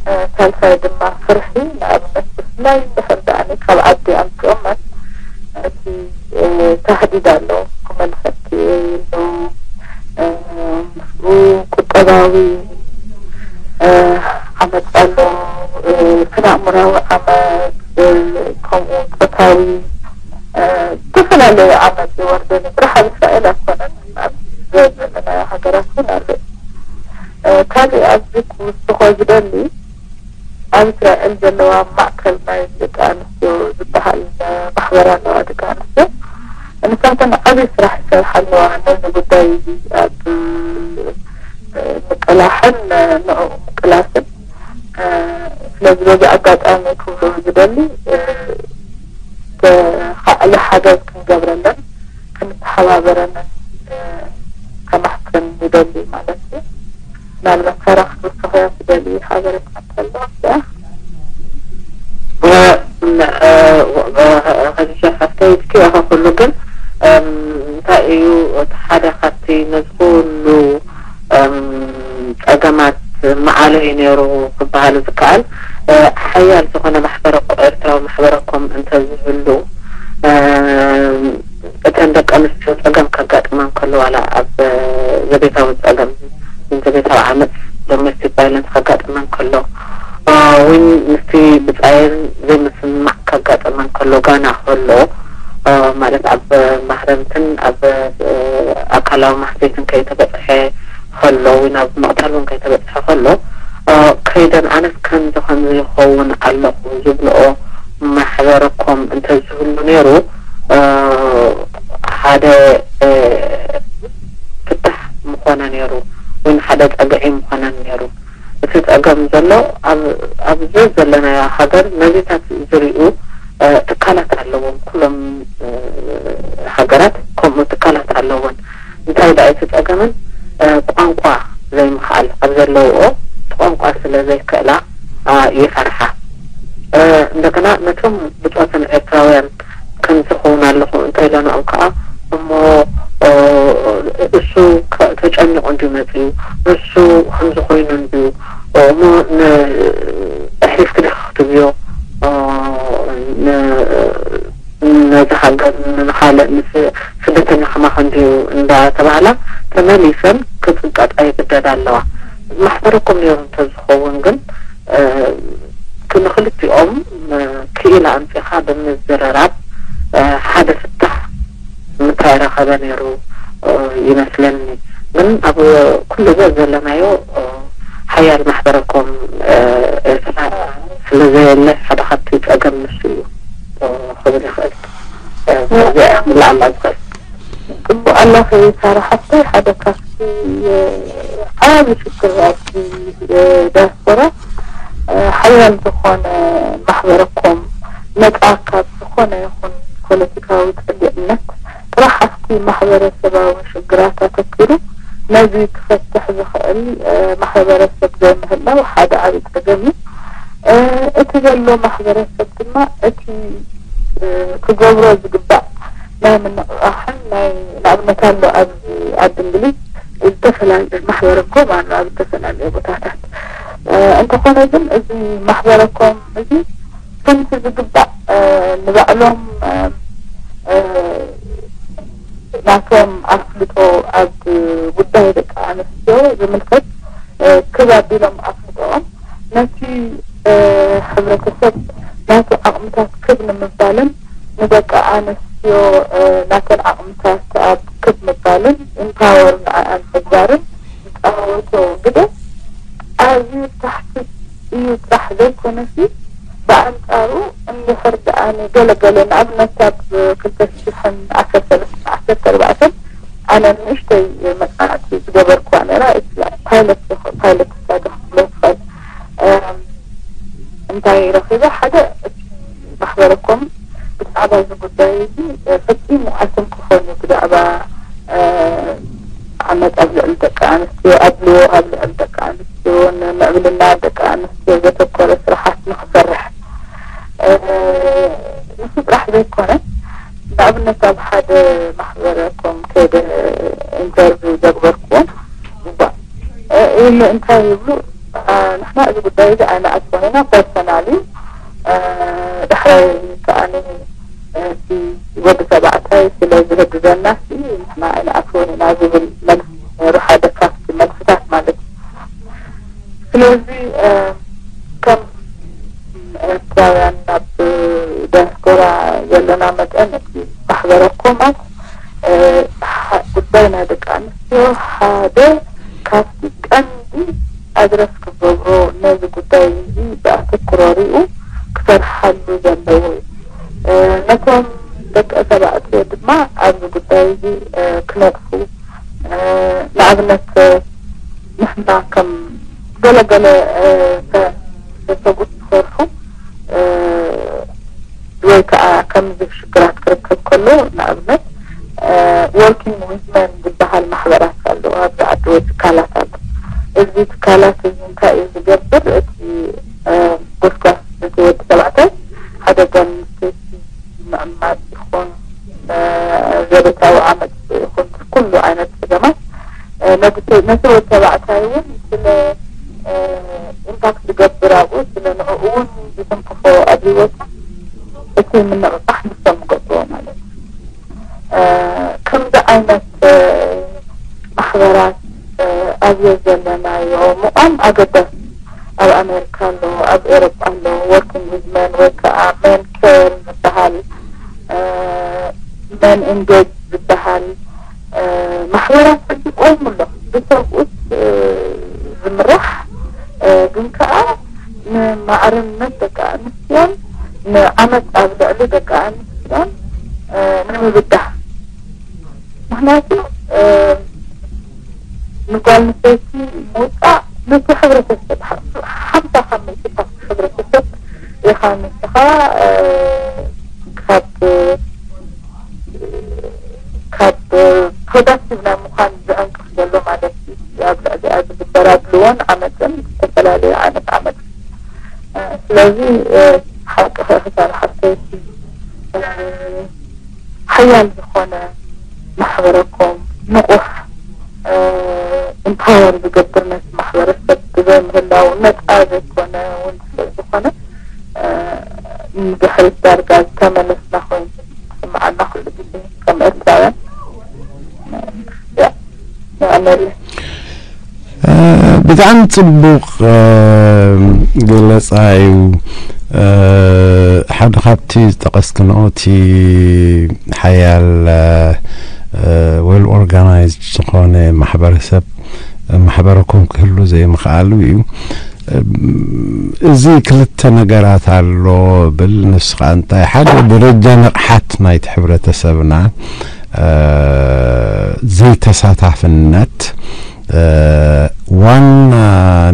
እ፣ ሳልሳይ ድማ ፍርሒ። ንኣብነት ብፍላይ እንድሕር ደኣ ካብ ዓዲ ኣምጺኦመን እቲ፣ እ፣ ታህዲድ ኣሎ፣ ክመልሰኪ እዩ ኢሉ፣ እ፣ ምስኡ ቁጠባዊ፣ እ፣ ዓመጽ ኣሎ፣ እ፣ ስነ ኣእምራዊ ዓመጽ፣ እ፣ ከምኡ ጾታዊ፣ እ፣ ዝተፈላለዩ ዓመጽ ይወርደን እዩ። ጥራሕ ኣብ እስራኤል ኣይኮነን፣ ኣብ ዘበለናዮ ሃገራት እውን ኣሎ። እ፣ ካልእ ኣብዚ ክውስኾ ዝደሊ፣ ኣብ እስራኤል ዘለዋ ማእከል ናይ ደቂ ኣንስትዮ ዝበሃል ማሕበር ኣለዋ። ደቂ ኣንስትዮ ንሳተን ዓብዪ ስራሕ ይሰርሓ ኣለዋ። ነዚ ጉዳይ እዚ ኣብ ምቅላሕን ንዕኡ ምቅላስን። ስለዚ በዚ ኣጋጣሚ ክብሎ ዝደሊ፣ ተ-፣ ኣለ ሓገዝ ክንገብረለን ክንተሓባበረንን ከማሕፀን ይደሊ ማለት እዩ። ምናልባት ሳራ ክትውስኸዮ ትደሊ ሓበሬታ እንተሎ እያ። ከዚሻ ሓፍተይ እስኪ ኣኸ ኩሉ ግን እንታይ እዩ እቲ ሓደ ካብቲ ነዚ ኩሉ ጸገማት መዓለዩ ነይሩ ክበሃል ዝከኣል ሓያል ዝኾነ ማሕበረ ኤርትራዊ ማሕበረኮም እንተዝህሉ እተን ደቂ ኣንስትዮ ጸገም ከጋጥመን ከሎ ዋላ ኣብ ዘቤታዊ ጸገም ዘቤታዊ ዓመፅ ዶሜስቲክ ቫይለንስ ከጋጥመን ከሎ ወይ ምስቲ ብጻየን ዘይምስምማዕ ከጋጥመን ከሎ ጋና ከሎ ማለት ኣብ ማህረምትን ኣብ ኣካላዊ ማህሰይትን ከይተበፅሐ ከሎ ወይ ናብ ምቕታል እውን ከይተበፅሐ ከሎ ከይደን ኣነስ ከምዚ ከምዚ ይኸውን ኣለኹ ዝብልኦ ማሕበረኮም እንተዝህሉ ነይሩ ሓደ ፍታሕ ምኾነ ነይሩ ወይ ሓደ ጸግዒ ምኾነን ነይሩ። እቲ ጸገም ዘሎ ኣብ ዘዘለናዮ ሃገር ነዚታት ዝሪኡ ትካላት ኣለዎም። ኩሎም ሃገራት ከምኡ ትካላት ኣለዎን። እንታይ ደኣ እቲ ጸገመን ቋንቋ ዘይምኽኣል ኣብ ዘለውኦ ቋንቋ ስለ ዘይክእላ ይፈርሓ። እንደገና ነቶም ብጾተን ኤርትራውያን ከምዚ ክኸውን ኣለኹ እንተ ኢለንኦም ከዓ እሞ እሱ ተጨኒቑ እንድዩ መፂኡ፣ እሱ ከምዚ ኮይኑ እንድዩ እሞ ኣሕሊፍኪ ዲኺ ክትብዮ ነዚ ሃገር ንኻልእ ምስ ስደተኛ ከማኸ እንድዩ እንዳተባህላ ተመሊሰን ክፅንቀጣ ይግደዳ ኣለዋ። ማሕበረኩም ነይሩ እንተዝኸውን ግን ንክልቲኦም ክኢላ ኣምፂኻ ብምዝርራብ ሓደ ፍታሕ ምተረኸበ ነይሩ ይመስለኒ። ግን ኣብ ኩሉ ዘ ዘለናዮ ሓያል ማሕበረኮም ኤርትራ ስለ ዘየለ ሓደ ካብቲ ፀገም ንሱ እዩ ክብል ይኽእል። እዚኣ እያ ክብላ ዝኽእል። ጽቡቕ ኣለኺ ሳራ ሓፍተይ። ሓደ ካብቲ ዓቢ ሽግር ኣብቲ ዳያስፖራ ሓያል ዝኾነ ማሕበረኮም ነጻ ካብ ዝኾነ ይኹን ፖለቲካዊ ጸሊእነት ጥራሕ ኣብቲ ማሕበረሰባዊ ሽግራት ኣተኪሩ ነዚ ክፈትሕ ዝኽእል ማሕበረሰብ ዘይምህላው ሓደ ዓቢ ጸገም እዩ። እቲ ዘሎ ማሕበረሰብ ድማ እቲ ክገብሮ ዝግባእ ናይ ምንቕቓሕን ናይ ንኣብነት ኣሎ ኣብዚ ዓዲ እንግሊዝ ዝተፈላለየ ማሕበረኮም ኣሎ ኣብ ዝተፈላለየ ቦታታት። እንተኾነ ግን እዚ ማሕበረኮም እዚ ከምቲ ዝግባእ ንባዕሎም ናቶም ኣፍልጦ ኣብ ጉዳይ ደቂ ኣንስትዮ ዝምልከት ክብ ኣቢሎም ኣፍልጦኦም ነቲ ሕብረተሰብ ናቱ ዓቕምታት ክብ ንምባልን ንደቂ ኣንስትዮ ናተን ዓቕምታት ኣብ ክብ ምባልን ኢምፓወር ንዓኣን ምግባርን ዝፃወቶ ግደ ኣዝዩ ታሕቲ እዩ ጥራሕ ዘይኮነሲ ብኣንፃሩ እንድሕር ደኣ ገለገለ ንኣብነት ኣብ ክልተ ሽሕን ዓሰርተ ሰለስተን ዓሰርተ ኣርባዕተን ኣነ ንእሽተይ መፅናዕቲ ዝገበርኩዋ ነይራ ፓይለት ፓይለት ሳዶ ክትብሎ ትኽእል እንታይ ረኺበ ሓደ እቲ ማሕበረኮም ብዛዕባ እዚ ጉዳይ እዚ ፈፂሙ ኣይተንክፎን እዩ ብዛዕባ ዓመፅ ኣብ ልዕሊ ደቂ ኣንስትዮ ኣድልዎ ኣብ ልዕሊ ደቂ ኣንስትዮ ንምዕብልና ደቂ ኣንስትዮ ዘተኮረ ስራሓት ንክሰርሕ ንሱ ጥራሕ ዘይኮነ ንኣብነት ኣብ ሓደ ማሕበረ ኮም ከይደ ኢንተርቪው ዘግበርክዎም እንታይ ይብሉ ንሕና እዚ ጉዳይ እዚ ኣይንኣትዎን ኢና ፐርሰናል እዩ ዳሕራይ ከኣ እቲ ወዲ ተባዕታይ ስለ ዝህግዘና ንሕና ኣይንኣትዎን ኢና ዝብል መልሲ ነይሩ ሓደ ካብቲ መልስታት ማለት እዩ ስለዚ ከም ኤርትራውያን ኣብ ዲያስፖራ ዘለና መጠን እቲ ማሕበረ ኮማት ጉዳይ ናይ ደቂ ኣንስትዮ ሓደ ካብቲ ቀንዲ ኣድረስ ክገብሮ ነዚ ጉዳይ እዚ ብኣተኩሮ ሪኡ ክሰርሓሉ ዘለዎ እዩ። ነቶም ደቂ ተባዕትዮ ድማ ኣብዚ ጉዳይ እዚ ክነጥፉ ንኣብነት ንሕና ከም ገለገለ ሰጉት ዝሰርሑ ወይ ከዓ ከምዚ ሽጋ ማሕበራት ክርከብ ከሎ፣ ንኣብነት፣ እ፣ Working with Men ዝበሃል ማሕበራት ኣሎ፣ ኣብዚ ዓዲ ወይ ትካላት ኣሎ። እዚ ትካላት እዚ እንታይ እዩ ዝገብር? እቲ፣ እ፣ ጎስጓስ፣ እቲ ወዲ ተባዕታይ ሓደ ጓል ኣንስተይቲ ምዕማጽ ይኹን፣ እ፣ ዘቤታዊ ዓመጽ ይኹን፣ ኩሉ ዓይነት ጸገማት፣ እ፣ ነቲ፣ ነቲ ወዲ ተባዕታይ እውን ስለ፣ እ፣ ኢምፓክት ዝገብር ኣብኡ፣ ስለ ንዕኡ እውን ዝትንክፎ ኣብ ህይወቱ፣ እቲ ምንቕቓሕ ንሶም ይገብርዎ ማለት እዩ። እ፣ ከምዚ ዓይነት፣ እ፣ ማሕበራት፣ እ፣ ኣብዮ ዘለናዮ ምቋም ኣገዳሲ። ኣብ ኣሜሪካ ኣሎ፣ ኣብ ኤሮጳ ኣሎ፣ Working with Men ወይ ከዓ Men Care ዝበሃል፣ እ፣ Men Engage ዝበሃል፣ እ፣ ማሕበራት ሕጂ ቆሙ ኣሎ። ብሰብኡት፣ እ፣ ዝምራሕ፣ እ፣ ግን ከዓ ንማዕርነት ደቂ ኣንስትዮን ንዓመፅ ኣብ ልዕሊ ደቂ ኣንስትዮን፣ እ፣ ንምብዳህ። ምክንያቱ፣ እ፣ ንጓል ኣንስተይቲ ምውፃእ ነቲ ሕብረተሰብ ሓ-፣ ሓምሳ ካብ ሚእቲ ካብቲ ሕብረተሰብ ኢኻ ንስኻ፣ እ፣ ካብ፣ ካብ ፕሮዳክቲቭ ናይ ምዃን ዝዕንቅፍ ዘሎ ማለት እዩ። ኣብ ልዕሊኣ ዝግበር ኣድልዎን ዓመፅን፣ ዝተፈላለዩ ዓይነት ዓመፅ። እ፣ ስለዚ፣ እ፣ ሓቂ ክሳብ ሓተይቲ፣ እ፣ ሓያል ዝኾነ ማሕበረኮም ንቑሕ፣ እ፣ ኢምፓወር ዝገብር ነቲ ማሕበረሰብ ብዘይምህላው፣ ነፃ ዘይኮነ እውን ስለ ዝኾነ፣ እ፣ ንድሕሪት ዳርጋ ዝተመለስና ኮይኑ ይስምዓና ኩሉ ግዜ ከም ኤርትራውያን። ያ፣ ንኣመል። እ፣ ብጣዕሚ ጽቡቕ፣ እ፣ ገለጻ እዩ። እ፣ ሓደ ካብቲ ዝጠቐስክንኦ እቲ ሓያል፣ እ፣ ዌል ኦርጋናይዝድ ዝኾነ ማሕበረሰብ፣ ማሕበረኮም ክህሉ ዘይምኽኣሉ እዩ። እ፣ እዚ ክልተ ነገራት ኣሎ ብል። ንሱ ኸኣ እንታይ? ሓደ፣ ደረጃ ንቕሓት ናይቲ ሕብረተሰብና፣ እ፣ ዘይተሳታፍነት፣ እ፣ ዋና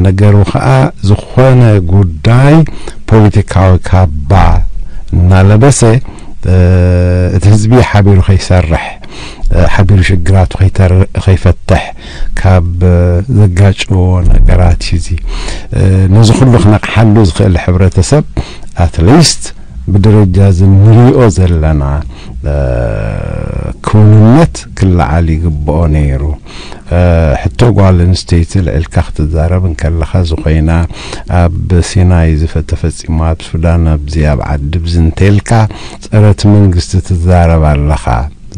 ነገሩ ኸኣ ዝኾነ ጉዳይ ፖለቲካዊ ካባ እናለበሰ፣ እ፣ እቲ ህዝቢ ሓቢሩ ከይሰርሕ፣ እ፣ ሓቢሩ ሽግራቱ ከይተር-፣ ከይፈትሕ ካብ፣ እ፣ ዘጋጭዎ ነገራት እዩ እዚ። እ፣ ነዚ ኩሉ ክነቕሓሉ ዝኽእል ሕብረተሰብ፣ ኣትሊስት ብደረጃ እዚ ንሪኦ ዘለና፣ እ፣ ክውንነት ክለዓል ይግብኦ ነይሩ። እ፣ ሕቶ ጓል ኣንስተይቲ ልዕልካ ክትዛረብ እንከለኻ፣ ዝኾይና ኣብ ሲናይ ዝፈ-፣ ተፈጺሙ፣ ኣብ ሱዳን፣ ኣብዚ ኣብ ዓዲ ብዚ እንተልካ፣ ጸረ እቲ መንግስቲ ትዛረብ ኣለኻ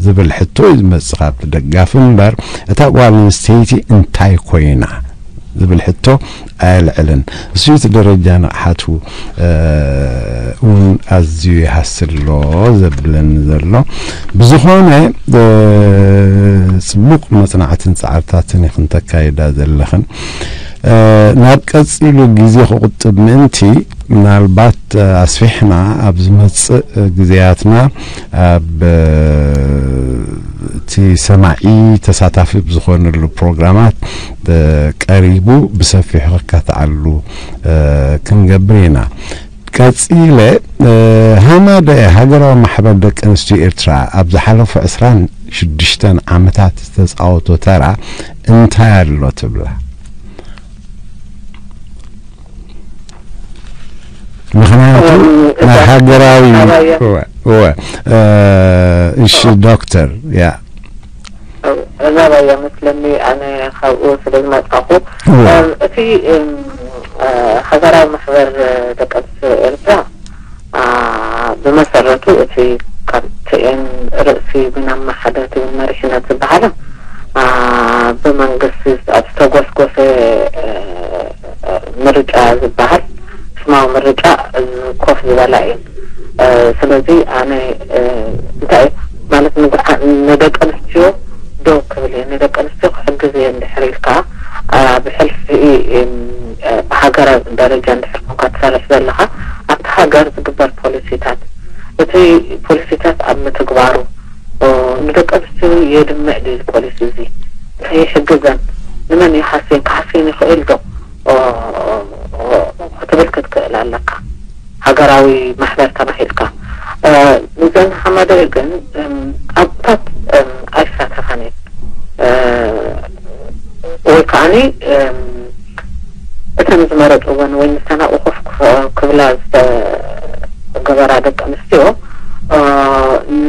ዝብል ሕቶ እዩ ዝመጽእ ካብቲ ደጋፊ እምበር፣ እታ ጓል ኣንስተይቲ እንታይ ኮይና ዝብል ሕቶ ኣየልዕልን። እሱ እቲ ደረጃ ንቕሓቱ፣ እ፣ እውን ኣዝዩ ይሃስሎ ዘብለኒ ዘሎ። ብዝኾነ፣ እ፣ ጽቡቕ መጽናዕትን ጻዕርታትን ኢኽን ተካይዳ ዘለኽን። እ፣ ናብ ቀጺሉ ግዜ ክቑጥብ ምእንቲ፣ ምናልባት፣ እ፣ ኣስፊሕና ኣብ ዝመጽእ ግዜያትና ኣብ፣ እ፣ እቲ ሰማዒ ተሳታፊ ብዝኾነሉ ፕሮግራማት፣ እ፣ ቀሪቡ ብሰፊሑ ክካትዓሉ፣ እ፣ ክንገብር ኢና። ቀጺለ፣ እ፣ ሃማደ ሃገራዊ ማሕበር ደቂ ኣንስትዮ ኤርትራ ኣብ ዝሓለፉ ዕስራን ሽዱሽተን ዓመታት ዝተጻወቶ ተራ እንታይ ኣሎ ትብላ? ምኽንያቱ እም፣ ናይ እዛ ሃገራዊ፣ ኣባያ። እወ፣ እወ፣ እ፣ እሺ፣ ዶክተር፣ ያ። እዛ ኣባያ መስለኒ ኣነ ካብኡ ስለ ዝመጻኹ፣ እወ። እም፣ እቲ፣ እም፣ እ፣ ሃገራዊ ማሕበር ደቂ ኣንስትዮ ኤርትራ፣ ኣ፣ ብመሰረቱ እቲ ካብቲኤን ርእሲ ሚናማ ሓደርቲ መሪሕነት ዝበሃላ፣ ኣ፣ ብመንግስቲ ኣብ ዝተጎስጎሰ፣ እ፣ ምርጫ ዝበሃል ስማዊ ምርጫ፣ እ፣ ኮፍ ዝበላ እየን። እ፣ ስለዚ ኣነ፣ እ፣ እንታይ ማለት ንግዓ-፣ ንደቂ ኣንስትዮ ደው ክብል እየ፣ ንደቂ ኣንስትዮ ክሕግዝ እየ እንድሕር ኢልካ፣ ኣ፣ ብሕልፊ፣ እም፣ እ፣ ብሃገር ደረጃ እንድሕር ኮንካ ትሰርሕ ዘለኻ፣ ኣብቲ ሃገር ዝግበር ፖሊሲታት፣ እቲ ፖሊሲታት ኣብ ምትግባሩ፣ እ፣ ንደቂ ኣንስትዮ የድምዕ ድዩ ፖሊሲ? ግን ኣብታት ኣይሳተፋን እየን። ወይ ከዓኒ እተን ዝመረፅወን ወይ ንሰን ኣብኡ ኮፍ ክብላ ዝተገበራ ደቂ ኣንስትዮ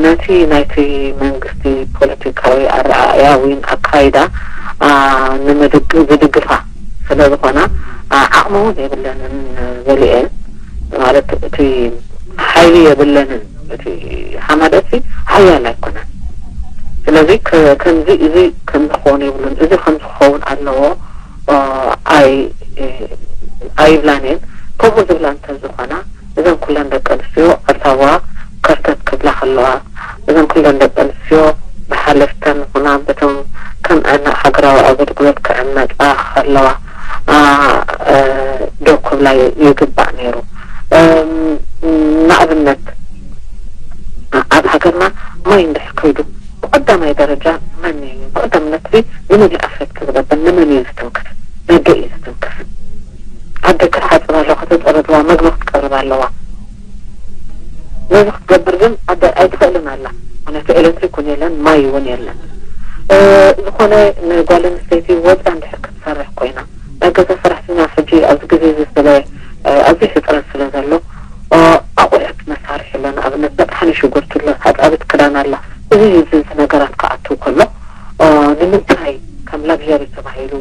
ነቲ ናይቲ መንግስቲ ፖለቲካዊ ኣረኣእያ ወይ ኣካይዳ ዝድግፋ ስለ ዝኾና ዓቕሚ እውን የብለንን። ገሊኤን ማለት እቲ ሓይሊ የብለንን። እቲ ሓማደሲ ሓያል ኣይኮነን። ስለዚ ከምዚ እዚ ከምዚ ክኸውን የብሉን፣ እዚ ከምዚ ክኸውን ኣለዎ ኣይብላን እየን። ከምኡ ዝብላ እንተዝኾና እዘን ኩለን ደቂ ኣንስትዮ ኣታዋ ከርተት ክብላ ከለዋ፣ እዘን ኩለን ደቂ ኣንስትዮ ብሓለፍተን ኹና በቶም ከም ሃገራዊ ኣገልግሎት ክዕመፃ ከለዋ ደው ክብላ ይግባእ ነይሩ። ንኣብነት ኣብ ሃገርና ማይ እንድሕር ከይዱ ብቀዳማይ ደረጃ መን እዩ? ብቀዳምነት እዚ ንመን እዩ ኣፌክት ዝገብር? ንመን እዩ ዝትንክፍ? ነደ እዩ ዝትንክፍ። ኣደ ክትሓፅብ ኣለዋ፣ ከተፀርድዋ፣ መግቢ ክትቀርብ ኣለዋ። ነዚ ክትገብር ግን ኣደ ኣይትኽእልን ኣላ። ምክንያቱ ኤሌክትሪክ እውን የለን፣ ማይ እውን የለን። ዝኾነ ንጓል ኣንስተይቲ ወፅያ እንድሕር ክትሰርሕ ኮይና ናይ ገዛ ሰራሕተኛ ሕጂ ኣብዚ ግዜ እዚ ስለ ኣብዚ ሕፅረት ስለ ዘሎ ኣቑሑት መሳርሒ ኣሎ። ንኣብነት መጥሓኒ ሽጉርቲ ኣሎ፣ ሓፃቢት ክዳን ኣላ። እዚ እዚ እዚ ነገራት ክኣትው ከሎ ንምንታይ ከም ላግሪ ተባሂሉ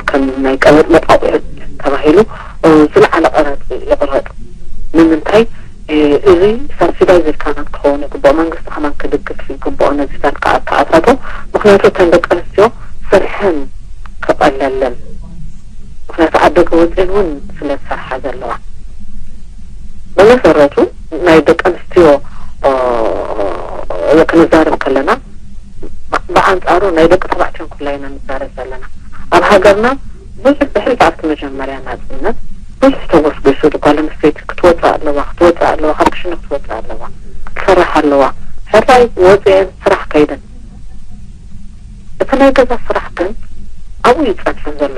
ከም ናይ ቀበጥ መጣቑዒ ተባሂሉ ዝለዓለ ቀረፅ ይቕረፅ? ንምንታይ እዚ ሳብሲዳይዝ ኢልካ ናብ ክኸውን ይግብኦ፣ መንግስቲ ከማን ክድግፍ ይግብኦ ነዚታት ከኣተኣታቶ። ምክንያቱ እተን ደቂ ኣንስትዮ ስርሐን ክቐለለን፣ ምክንያቱ ኣብ ደገ ወፅኤን እውን ስለ ዝሰርሓ ዘለዋ። ብመሰረቱ ናይ ደቂ ኣንስትዮ ክንዛረብ ከለና ብኣንፃሩ ናይ ደቂ ተባዕትዮ ኩላ ኢና ንዛረብ ዘለና። ኣብ ሃገርና ብዙሕ ድሕሪት ኣብቲ መጀመርያ ናፅነት ብዙሕ ተጎስጒሱ፣ ጓል ኣንስተይቲ ክትወፅእ ኣለዋ፣ ክትወፅእ ኣለዋ፣ ካብ ክሽነ ክትወፅእ ኣለዋ፣ ክትሰርሕ ኣለዋ። ሕራይ ወፅኤን ስራሕ ከይደን እቲ ናይ ገዛ ስራሕ ግን ኣብኡ ይፀንሐን ዘሎ።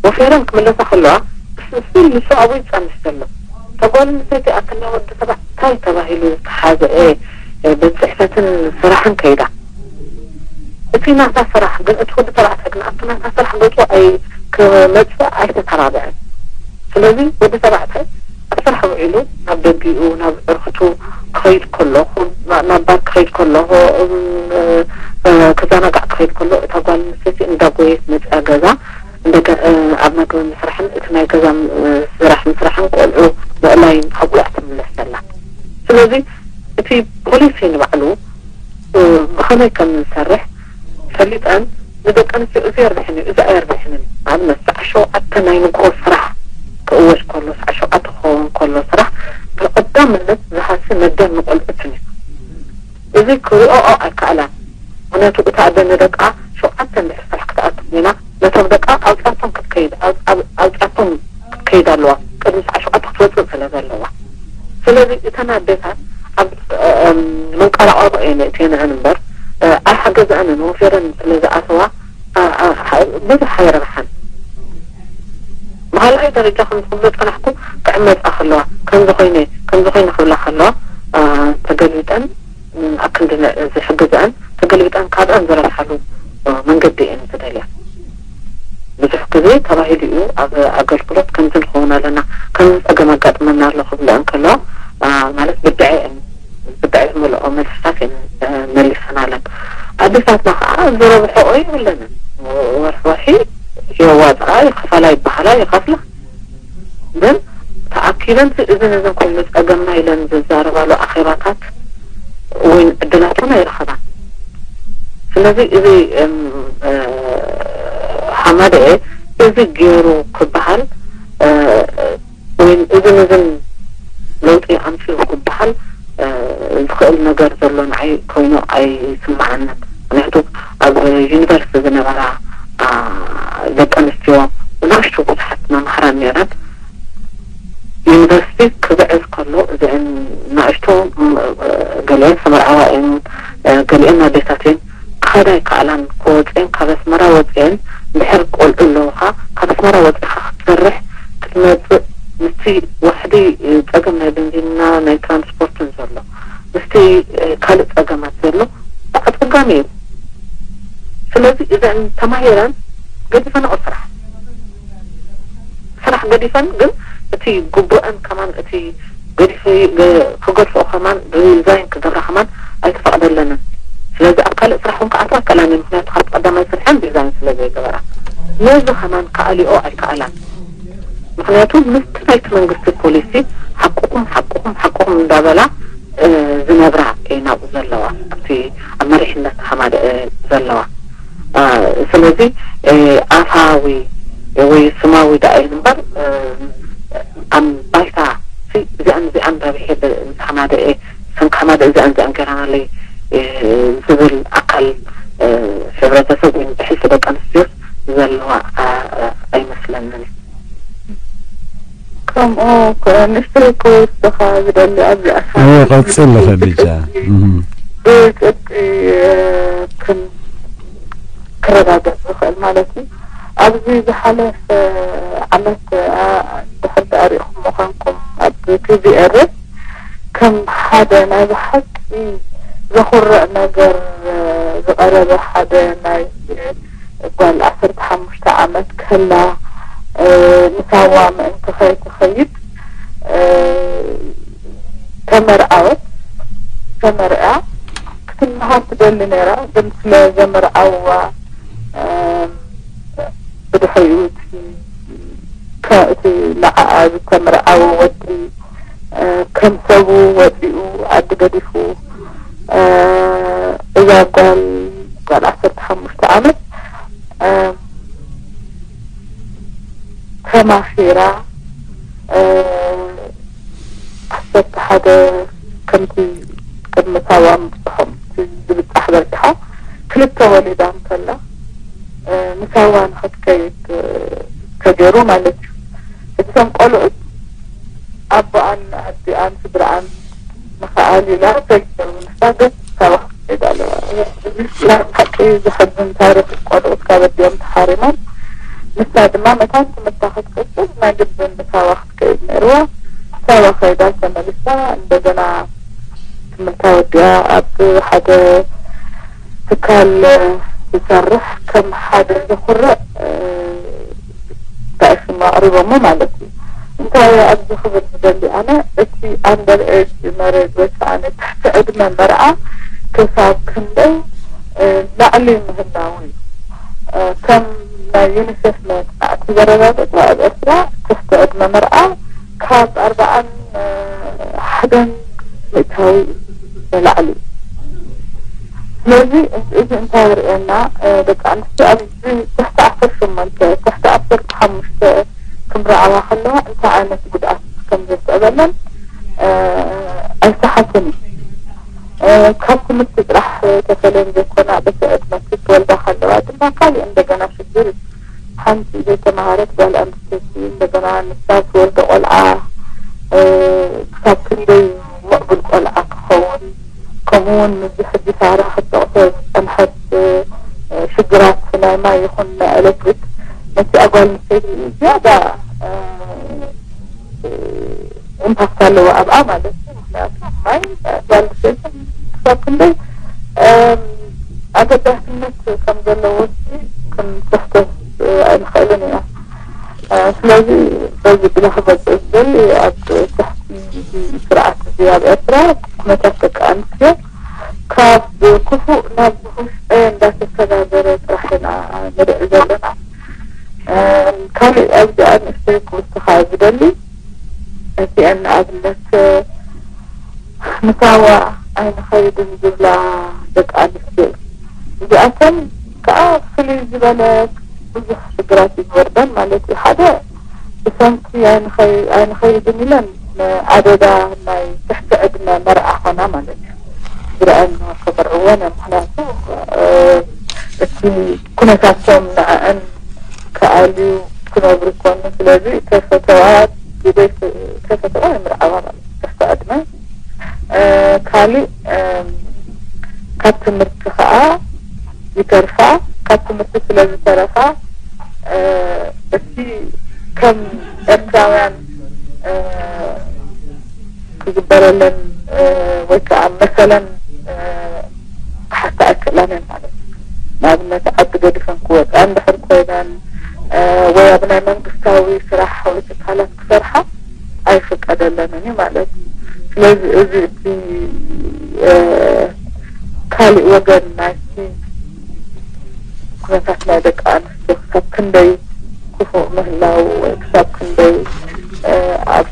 ወፊረን ክምለሳ ከለዋ ስቲል ንሱ ኣብኡ ይፀንሕ ዘሎ። ተጓል ኣንስተይቲ ኣክና ወዲ ተባዕታይ ተባሂሉ ዝተሓዘ ቤት ፅሕፈትን ስራሕን ከይዳ እቲ ናታ ስራሕ ግን እቲ ወዲ ተባዕታይ ግን ኣብቲ ናታ ስራሕ ገፁ ኣይ ክመፅእ ኣይተተባብዐን። ስለዚ ወዲ ተባዕታይ ኣብ ስራሕ ውዒሉ ናብ ደጊኡ ናብ ዕርክቱ ክኸይድ ከሎ ናብ ባር ክኸይድ ከሎ ክዘናጋዕ ክኸይድ ከሎ እታ ጓል ኣንስተይቲ እንዳጎየት መፅያ ገዛ እንደገ ኣብ መግቢ ምስራሕን እቲ ናይ ገዛ ስራሕ ምስራሕን ቆልዑ ምእላይን ኣብኡ እያ ትምለስ ዘላ። ስለዚ እቲ ፖሊሲ ንባዕሉ ብኸመይ ከም ንሰርሕ ፈሊጠን ንደቂ ኣንስትዮ እዚ የርብሕን እዩ እዚ ኣየርብሕንን ንኣብነት ሰዓት ሸውዓተ ናይ ንግሆ ስራሕ ክእወጅ ከሎ ሰዓት ሸውዓተ ክኸውን ከሎ ስራሕ ብቐዳምነት ዝሃሲ መደብ ንቆልዑትን እዩ። እዚ ክሪኦኦ ኣይከኣላን። ምክንያቱ እታ ኣደ ንደቃ ሸውዓተ እንድሕር ስራሕ ክትኣቱ ኮይና ነቶም ደቃ ኣውፅኣቶም ክትከይድ ኣውፅኣቶም ክትከይድ ኣለዋ ቅድሚ ሰዓት ሸውዓተ ክትወፅእ ስለ ዘለዋ። ስለዚ እተን ኣዴታት ኣብ መንቀራቐሮ እየን እትየንዐን እምበር ኣይሓገዝኣንን ወፊረን ስለ ዝኣተዋ ብዙሕ ኣይረብሓን። ብካልኣይ ደረጃ ከም ዝኽብሎ ፀናሕኩ ክዕመፃ ከለዋ ከምዚ ኮይነ ከምዚ ኮይነ ክብላ ከለዋ ተገልቢጠን ኣብ ክንዲ ዝሕግዝኣን ተገልቢጠን ካብኣን ዝረብሓሉ መንገዲ እየን ዝደልያ። ብዙሕ ግዜ ተባሂሉ እዩ ኣብ ኣገልግሎት ከምዚ ንኸውን ኣለና ከምዚ ፀገም ኣጋጥመና ኣሎ ክብልአን ከለዋ ማለት ብድዐ እየን ብድዐ ዝመልኦ መልስታት እየን መሊሰናለን። ኣዴታትና ከዓ ዝረብሐኦ የብለንን። ወርሒ ወርሒ የዋፅኣ ይኸፈላ ይበሃላ ይኸፍላ ግን ተኣኪበን እዚ ነዘን ኮይኑ ፀገምና ኢለን ዝዛረባሉ ኣኼባታት ወይ ዕድላት እውን ኣይረኸባን። ስለዚ እዚ ሓማደኤ እዚ ገይሩ ክበሃል ወይ እዚ ነዝን ለውጢ ኣምፅኡ ክበሃል ዝኽእል ነገር ዘሎ ንዓይ ኮይኑ ኣይስምዓንን። ምክንያቱ ኣብ ዩኒቨርሲቲ ዝነበራ ደቂ ኣንስትዮ ብናሽቱ ብዙሓት መምሃራን ነይረን። ዩኒቨርሲቲ ክግዕዝ ከሎ እዚአን ናእሽቱ ገሊአን ተመርዓዋ እየን፣ ገሊአን ኣዴታት እየን። ክኸዳ ኣይከኣላን፣ ክወፅአን ካብ ኣስመራ ወፅአን ድሕር ቆልዑ ኣለውኻ ካብ ኣስመራ ወፂኻ ክትሰርሕ ክትመፅእ ምስቲ ዋሕዲ ፀገም ናይ ቤንዚንና ናይ ትራንስፖርትን ዘሎ ካልእ ጸገማት ዘሎ ኣጸጋሚ እዩ። ስለዚ እዘን ተማሂረን ገዲፈንኦ ስራሕ ስራሕ ገዲፈን ግን እቲ ግቡአን ከማን እቲ ገዲፈ ክገድፈኦ ከማን ሪዛይን ክገብራ ከማን ኣይተፈቅደለንን። ስለዚ ኣብ ካልእ ስራሕ እውን ክኣትዋ ኣይከኣላን። ምክንያቱ ካብ ቀዳማይ ስርሐን ሪዛይን ስለ ዘይገበራ ነዚ ከማን ክኣልኦ ኣይከኣላን። ምክንያቱ ምስቲ ናይቲ መንግስቲ ፖሊሲ ሓቅኹም ሓቅኹም ሓቅኹም እንዳበላ ዝነብራ እየን ኣብኡ ዘለዋ ኣብቲ ኣብ መሪሕነት ተሓማደአ ዘለዋ። ስለዚ ኣፋዊ ወይ ስማዊ ደኣ እየን እምበር ኣብ ባይታ እዚኣን እዚኣን ረቢሐ ተሓማደአ ሰንካማደ እዚኣን እዚኣን ገይራናለይ ዝብል ኣካል ሕብረተሰብ ወይ ብሕልፊ ደቂ ኣንስትዮስ ዘለዋ ኣይመስለንን። ከምኡ ንእሽተይ ክውስኻ ዝደሊ ኣብዚ ኣሳ ቀፅል ኸዲጃ ብፅብቂ ክረጋገፅ ዝኽእል ማለት እዩ። ኣብዚ ዝሓለፈ ዓመት ድሕር ተኣሪኹም ምዃንኩም ኣብ ቲቪ ኤርት ከም ሓደ ናይ ብሓቂ ዘኹርዕ ነገር ዝቐረበ ሓደ ናይ ጓል ዓሰርተ ሓሙሽተ ዓመት ከላ ንሳዋ ምእንቲ ከይትኸይድ ተመርዓወት። ተመርዕያ ክትምሃር ትደሊ ነይራ፣ ግን ስለ ዘመርዓውዋ ብድሕሪኡ እቲ ንዓኣ ዝተመርዓወ ወዲ ከም ሰቡ ወፂኡ ዓዲ ገዲፉ እዛ ጓል ጓል ዓሰርተ ሓሙሽተ ዓመት ተማኺራ ዓሰርተ ሓደ ከምቲ ቅድሚ ሳዋ ምብፅሖም ዝብፃሕ በዚሓ ክልተ ወሊዳ እንከላ ንሳዋ ንኽትከይድ ተገይሩ ማለት እዩ። እቶም ቆልዑት ኣቦኣን ኣዲኣን ስድራኣን ንኽኣልዩላ ተገይሩ ንሳ ግን ሳዋ ክትከይድ ኣለዋ። እዚ ናይ ብሓቂ ዘሕዝን ታሪኽ ቆልዑት ካብ ኣዲኦም ተሓሪሞም ንሳ ድማ መታን ትምህርታ ክትቅፅል ናይ ግድን ንሳዋ ክትከይድ ነይርዋ። ሳዋ ከይዳ ተመሊሳ እንደገና ትምህርታ ወዲኣ ኣብ ሓደ ትካል ዝሰርሕ ከም ሓደ ዘኹርዕ እንታይ ሽሙ ኣቕሪቦሞ ማለት እዩ። እንታይ ኣብዚ ክብል ዝደሊ ኣነ እቲ ኣንደር ኤጅ መሬጅ ወይ ከዓ ትሕቲ ዕድመ መርዓ ክሳብ ክንደይ ላዕሊ ምህላው እዩ። ከም ናይ ዩኒሴፍ መፅናዕቲ ዘረጋገፀ ኣብ ኤርትራ ትሕቲ ዕድመ መርዓ ካብ ኣርባዓን ሓደን ሚእታዊ ንላዕሊ እዩ። ስለዚ እዚ እንታይ የርእየና ደቂ ኣንስትዮ ኣብዚ ትሕቲ ዓሰርተ ሸሞንተ ትሕቲ ዓሰርተ ሓሙሽተ ክምርዓዋ ከለዋ እንታይ ዓይነት ጉድኣት ከም ዘስዕበለን ኣይሰሓትን እዩ። ካብ ትምህርቲ ጥራሕ ተፈልየን ዘይኮና በቲ ዕድመ ክትወልዳ ከለዋ ድማ ካሊእ እንደገና ሽግር እዩ። ሓንቲ ዘይተማሃረት ጓል ኣንስተይቲ እንደገና ንሳ ትወልዶ ቆልዓ ክሳብ ክንደይ ምዕቡል ቆልዓ ክኸውን ከምኡ እውን ምስዚ ሕጂ ሳራ ክትጠቕሶ ዝፀንሐት ሽግራት ናይ ማይ ይኹን ናይ ኤሌክትሪክ ነቲ ኣጓል ኣንስተይቲ ዝያዳ ኢምፓክት ኣለዎ ኣብኣ ማለት እዩ። ምክንያቱ ማይ ጓል ኣንስተይቲ ክሳብ ክንደይ ኣገዳስነት ከም ዘለዎ ክንትሕተት ኣይንኽእልን ኢና። ስለዚ በዚ ብላ ክገልፅ ዝደሊ ኣብ ትሕቲ ስርዓት እዚ ኣብ ኤርትራ ኩነታት ደቂ ኣንስትዮ ካብ ክፉእ ናብ ዝኸፍአ እንዳተሰጋገረ ጥራሕ ኢና ንርኢ ዘለና። ካልእ ኣብዚኣ ንእሽተይ ክውስኻ ዝደሊ እቲአን ንኣብነት ንሳዋ ኣይንኸይድን ዝብላ ደቂ ኣንስትዮ እዚኣተን ከዓ ፍልይ ዝበለ ብዙሕ ሽግራት እዩ ዝወርደን ማለት እዩ። ሓደ ብሰንኪ ኣይንኸይድን ኢለን ንኣደዳ ናይ ትሕቲ ዕድመ መርዓ ኾና ማለት እዩ። ዝረኣን ከመርዕወን እዮም። ምክንያቱ እቲ ኩነታቶም ንዐአን ክኣልዩ ክነብሩ ይኮኑ። ስለዚ ከይፈተዋ ብዘይ ከይፈተዋ ይምርዓዋ ማለት እዩ። ትሕቲ ዕድመ ካልእ ካብ ትምህርቲ ከዓ ይተርፋ። ካብ ትምህርቲ ስለ ዝተረፋ እቲ ከም ኤርትራውያን ክግበረለን ወይ ወይ ከዓ መሰለን ክሓታ ኣይክእላን እየን ማለት እዩ። ንኣብነት ዓዲ ገዲፈን ክወፃ እንድሕር ኮይነን ወይ ኣብ ናይ መንግስታዊ ስራሕ ወይ ትካላት ክሰርሓ ኣይፍቀደለንን እዩ ማለት እዩ። ስለዚ እዚ እቲ ካሊእ ወገን ናይቲ ኩነታት ናይ ደቂ ኣንስትዮ ክሳብ ክንደይ ክፉእ ምህላው ወይ ክሳብ ክንደይ ኣብ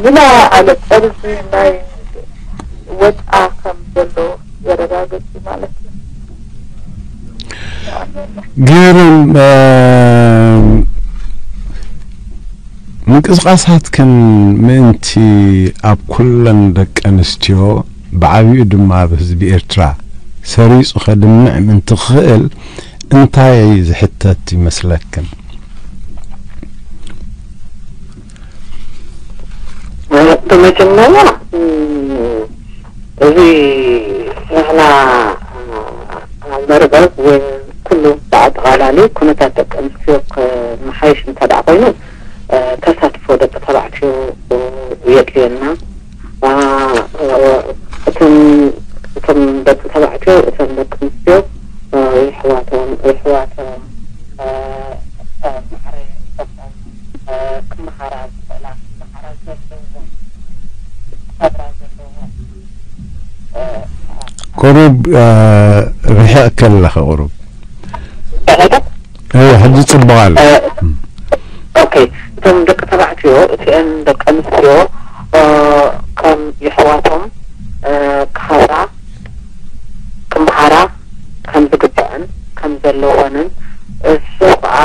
ዝለዓለ ጠርዚ ናይ ወድዓ ከም ዘሎ ዘረጋግጽ ማለት እዩ። ግርም ምንቅስቃሳትክን ምእንቲ ኣብ ኩለን ደቂ ኣንስትዮ ብዓቢኡ ድማ ኣብ ህዝቢ ኤርትራ ሰሪጹ ከድምዕ ምእንቲ ክኽእል እንታይ ዝሕተት ይመስለክን? ብመጀመርያ እዚ ንሕና መርበብ ወይ ኩሉ ብኣጠቓላሊ ኩነታት ደቂ ኣንስትዮ ክመሓየሽ እንተ ደኣ ኮይኑ ተሳትፎ ደቂ ተባዕትዮ የድልየና። እቶም እቶም ደቂ ተባዕትዮ እተን ደቂ ኣንስትዮ ይሕዋቶም ይሕዋቶም ማዕረ ይሰብኦም ክመሃራ ዝኽእላ ክመሃራ ዘለዎም ክኸብራ ዘለዎም ቁሩብ ርሒቕኪ ኣለኺ ቁሩብ። ሕጂ ጽቡቕ ኣሎ። ኦኬ፣ እቶም ደቂ ተባዕትዮ እቲአን ደቂ ኣንስትዮ ከም የሕዋቶም ክኸብራ ክመሃራ ከም ዝግበአን ከም ዘለወንን እሱ ከዓ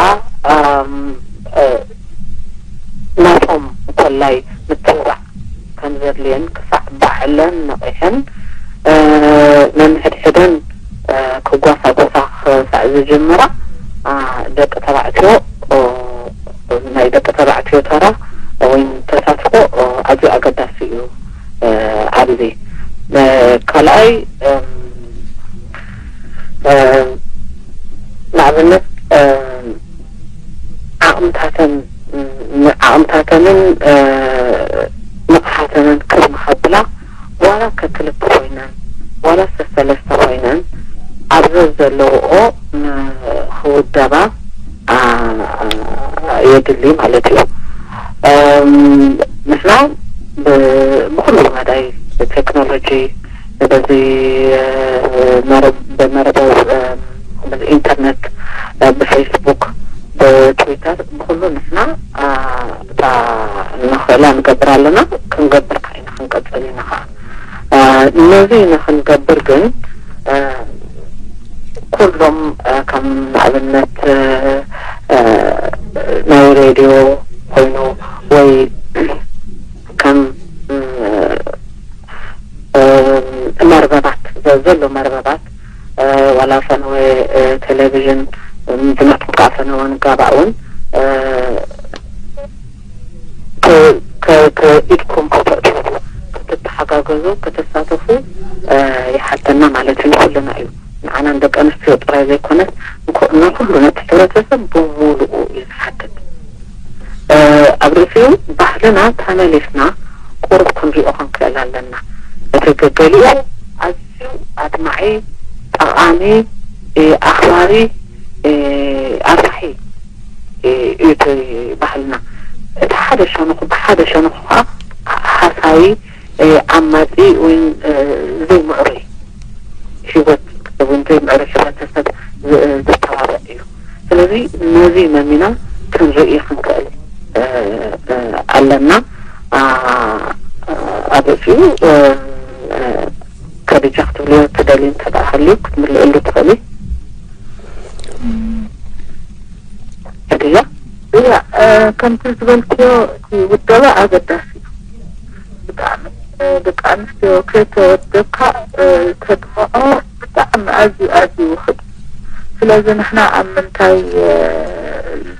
ናቶም እንኮላይ ምትብባዕ ከም ዘድልየን ክሳዕ ባዕለን ነቒሐን ነንሕድሕደን ክጓሳጎሳ ክሳዕ ዝጅምራ ደቂ ተባዕትዮ ናይ ደቂ ተባዕትዮ ተራ ወይ ተሳትፎ ኣዝዩ ኣገዳሲ እዩ ኣብዚ ካልኣይ ንኣብነት ዓቕምታተን ዓቕምታተንን ንቕሓተንን ክብ ንኸብላ ዋላ ከክልተ ኮይነን ዋላ ሰሰለስተ ኮይነን ኣብ ዘለውኦ ንኽውደባ የድሊ ማለት እዩ። ንሕና ብኩሉ መዳይ ቴክኖሎጂ በዚ መረብ በመረብ በዚ ኢንተርነት ብፌስቡክ ብትዊተር ብኩሉ ንሕና እታ ንኽእላ ንገብር ኣለና። ክንገብር ከዓ ኢና ክንቀፅል ኢና ከዓ ነዚ ንክንገብር ግን ኩሎም ከም ንኣብነት ናይ ሬድዮ ኮይኑ ወይ ከም መርበባት ዘሎ መርበባት ዋላ ፈነወ ቴሌቪዥን ዝመርኩም ከዓ ፈነወ ንጋባእ እውን ኢድኩም ከተእትዉ ክትተሓጋገዙ ከተሳተፉ ይሓተና ማለት እዩ። ንኩልና እዩ ንዓና ንደቂ ኣንስትዮ ጥራይ ዘይኮነስ ንኩሉ ነቲ ሕብረተሰብ ብምሉኡ እዩ ዝሓትት። ኣብ ርእሲኡ ባህልና ተመሊስና ቁሩብ ክንሪኦ ክንክእል ኣለና። እቲ ገገሊኡ ኣዝዩ ኣድማዒ፣ ጠቓሚ፣ ኣኽባሪ፣ ኣፍራሒ እዩ እቲ ባህልና። እቲ ሓደ ሸነኹ ብሓደ ሸነኹ ከዓ ሃሳዊ፣ ዓማጺ ወይ ዘይምዕሩይ ህይወት ወይ ዘይምዕሩይ ሕብረተሰብ ዘተባብዕ እዩ። ስለዚ ነዚ መሚና ክንርኢ ክንክእል ኣለና። ኣብ ርእሲኡ ከድጃ ክትብልዮ ትደልዩ እንተ ደኣ ሃልዩ ክትምልእሉ ትኽእሊ። ከድጃ እያ ከምቲ ዝበልክዮ እቲ ውደባ ኣገዳሲ እዩ ብጣዕሚ። ደቂ ኣንስትዮ ከይተወደብካ ተድምዖ ብጣዕሚ ኣዝዩ ኣዝዩ ውሑድ። ስለዚ ንሕና ኣብ ምንታይ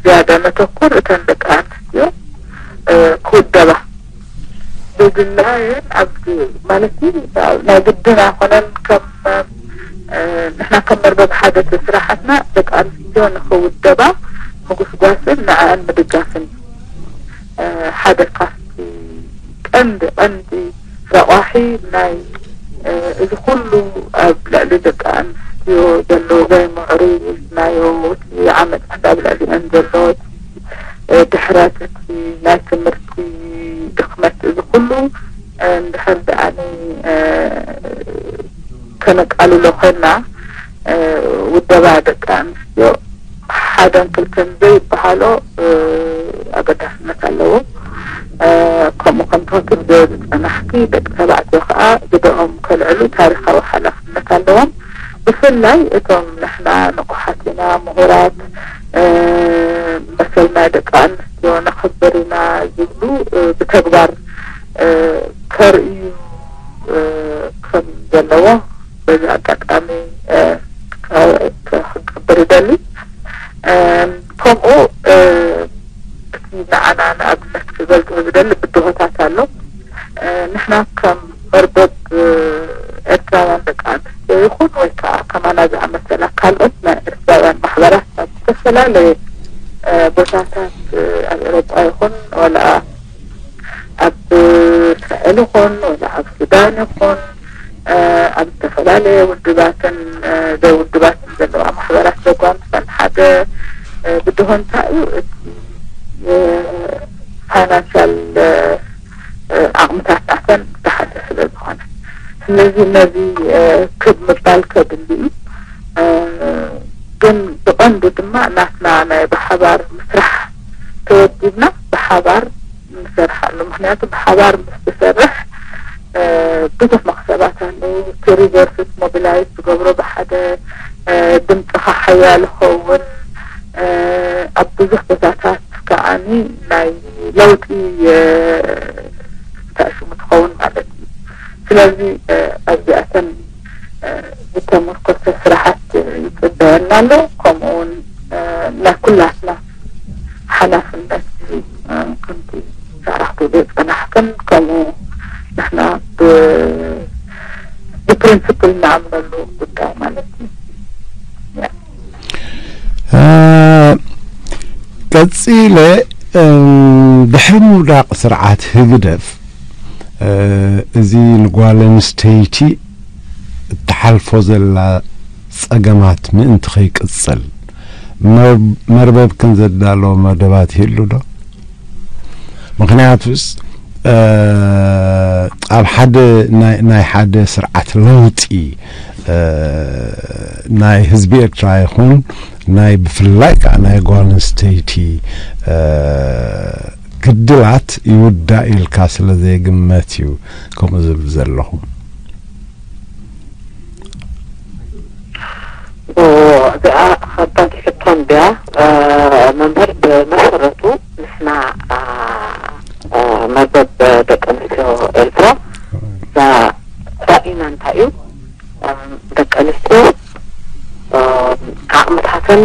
ዝያዳ ነተኩር እተን ደቂ ኣንስትዮ ክውደባ ብግላየን ኣብ ማለት ናይ ግድን ኣይኮነን ከም ንሕና ከም መርበብ ሓደት ስራሓትና ደቂ ኣንስትዮ ንኽውደባ ምጉስጓስን ንዕአን ምድጋፍን እዩ ሓደ ካብቲ ቀንዲ ቀንዲ ረቋሒ ናይ እዚ ኩሉ ኣብ ልዕሊ ደቂ ኣንስትዮ ዘሎ ዘይምዕሩይ ኢልናዮ፣ እቲ ዓመጻት ኣብ ልዕሊአን ዘሎ፣ ድሕረት፣ እቲ ናይ ትምህርቲ ድኽመት፣ እዚ ኩሉ እንድሕር ደኣኒ ከነቃልሎ ኮይና፣ ውደባ ደቂ ኣንስትዮ ሓደን ክልተን ዘይበሃሎ ኣገዳስነት ኣለዎ። ከምኡ ከም ትኽክል ዝጸናሕቲ ደቂ ተባዕትዮ ከኣ ግደኦም ከልዕሉ ታሪኻዊ ሓላፍነት ኣለዎም። ብፍላይ እቶም ንሕና ንቑሓት ኢና፣ ምሁራት፣ መሰል ናይ ደቂ ኣንስትዮ ነኽብር ኢና ዝብሉ ብተግባር ከርእዩ ከም ዘለዎ በዚ ኣጋጣሚ ክገብር ይደሊ። ከምኡ እቲ ንዓና ንኣብነት ክገልጾ ዝደሊ ብድሆታት ኣሎ። ንሕና ከም መርበብ ኤርትራውያን ደቂ ኣንስትዮ ይኹን ወይ ከዓ ከማና ዝኣመሰላ ካልኦት ናይ ኤርትራውያን ማሕበራት ኣብ ዝተፈላለየ ቦታታት ኣብ ኤሮጳ ይኹን ወላ ኣብ እስራኤል ይኹን ወላ ኣብ ሱዳን ይኹን ኣብ ዝተፈላለየ ውድባትን ዘይውድባትን ዘለዋ ማሕበራት ዘጓንፈን ሓደ ብድሆ እንታይ እዩ? እቲ ፋይናንሻል ዓቕምታት ናተን ዝተሓተ ስለ ዝኾነ፣ ስለዚ ነዚ ክብ ምባል ከድሊ እዩ። ግን ብቐንዱ ድማ ናትና ናይ ብሓባር ምስራሕ ተወዲብና ብሓባር ንሰርሓሉ። ምኽንያቱ ብሓባር ምስ ትሰርሕ ብዙሕ መኽሰባት ኣለዉ። እቲ ሪሶርስስ ሞቢላይዝ ትገብሮ ብሓደ ድምፅኻ ሓያል ይኸውን። ኣብ ብዙሕ ቦታታት ከዓኒ ናይ ለውጢ እንታይ ሽሙ ትኸውን ማለት እዩ። ስለዚ ኣብዚኣተን ዝተመርኮሰ ስራሓት ይፅበየና ኣሎ። ከምኡ እውን ናይ ኩላትና ሓላፍነት እዩ። ከምቲ ሰራሕቱ ዝፀናሕክን ከምኡ ንሕና ብፕሪንስፕል ንኣምነሉ ጉዳይ ማለት እዩ። ቀፂለ ድሕሪ ምውዳቕ ስርዓት ህግደፍ እዚ ንጓል ኣንስተይቲ እትሓልፎ ዘላ ጸገማት ምእንቲ ከይቅጽል መርበብክን ዘዳለዎ መደባት ይህሉ ዶ? ምኽንያቱስ ኣብ ሓደ ናይ ሓደ ስርዓት ለውጢ ናይ ህዝቢ ኤርትራ ይኹን ናይ ብፍላይ ከዓ ናይ ጓል ኣንስተይቲ ግድላት ይውዳእ ኢልካ ስለ ዘይግመት እዩ ከምኡ ዝብል ዘለኹ። እዚኣ ከበድ ሕቶ እንድያ። መምህር ብመሰረቱ ንሕና መርበብ ደቂ ኣንስትዮ ኤርትራ ራእይና እንታይ እዩ? ደቂ ኣንስትዮ ዓቕምታተን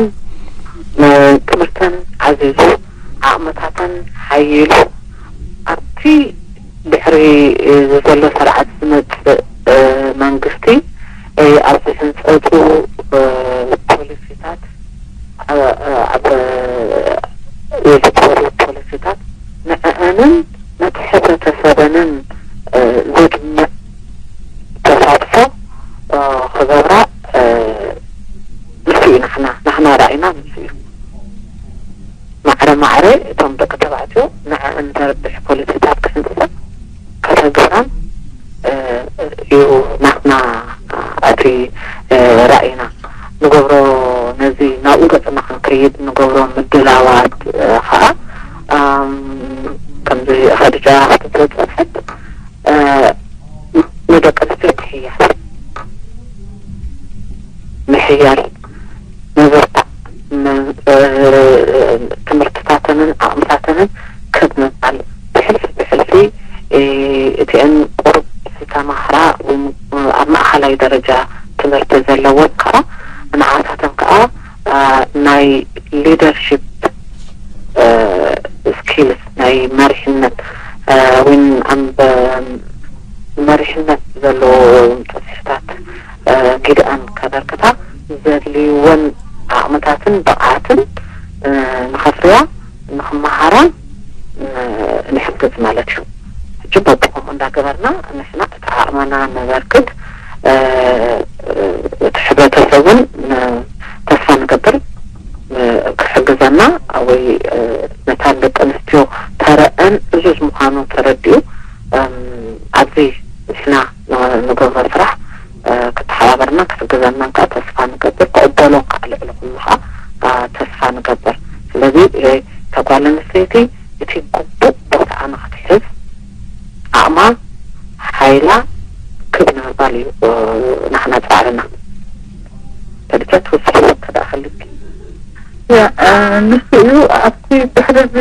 ትምህርተን ዓዚዙ ዓቕምታተን ሓይሉ ኣብቲ ድሕሪ ዘሎ ስርዓት ዝመፅእ መንግስቲ ኣብ ዝሕንፀፁ ፖሊሲታት ኣብ ዝትወሩ ፖሊሲታት ንዕአንን ነቲ ሕብረተሰበንን ዘድምዕ ተሳትፎ ክገብራ ንሱ እዩ ናሕና ናሕና ራእይና ንሱ እዩ። ማዕረ ማዕረ እቶም ደቂ ተባዕትዮ ንዕአን ዘርብሕ ፖሊሲታት ክሕንፅፀን ከተግብራን እዩ ናትና እቲ ራእይና ንገብሮ ነዚ ናብኡ ገፅና ክንከይድ ንገብሮ ምድላዋት ከዓ ከምዚ ኸድጃ ክትብል ፀንሐት ንደቂ ኣንስትዮ ምሕያል ምሕያል ምብርታዕ ትምህርትታተንን ዓቕምታተንን ክብ ምባል ብሕልፊ ብሕልፊ እቲአን ቁሩብ ዝተማህራ ኣብ ማእኸላይ ደረጃ ትምህርቲ ዘለወን ከዓ ንዓታተን ከዓ ናይ ሊደርሽፕ ስኪልስ ናይ መሪሕነት ወይን ኣብ መሪሕነት ዘለዎ ጥፍሕታት ግድኣን ከበርክታ ዘድልይወን ዓቕምታትን ብቕዓትን ንኸፍርያ ንኽመሃራ ንሕግዝ ማለት እዩ። ሕጂ በብኸምኡ እንዳገበርና ንሕና ነበርክት። እቲ ሕብረተሰብ እውን ተስፋ ንገብር ክሕግዘና ወይ ነታን ደቂ ኣንስትዮ ተረአን እዙዝ ምዃኑ ተረዲኡ ኣብዚ ንሕና ንገብሮ ስራሕ ክተሓባበርና ክሕግዘናን ከዓ ተስፋ ንገብር፣ ክቕበሎን ከዓ ልዕሊ ኩሉ ከዓ ተስፋ ንገብር። ስለዚ እታ ጓል ኣንስተይቲ እቲ ግቡእ ቦታኣ ንክትሕዝ ዓቕማ ሓይላ ክብ ንምባል እዩ ናሕና ፃዕርና። ተድጃ ትወስድ ተደኣኸልኪ ንሱ እዩ ኣብቲ ድሕሪ እዚ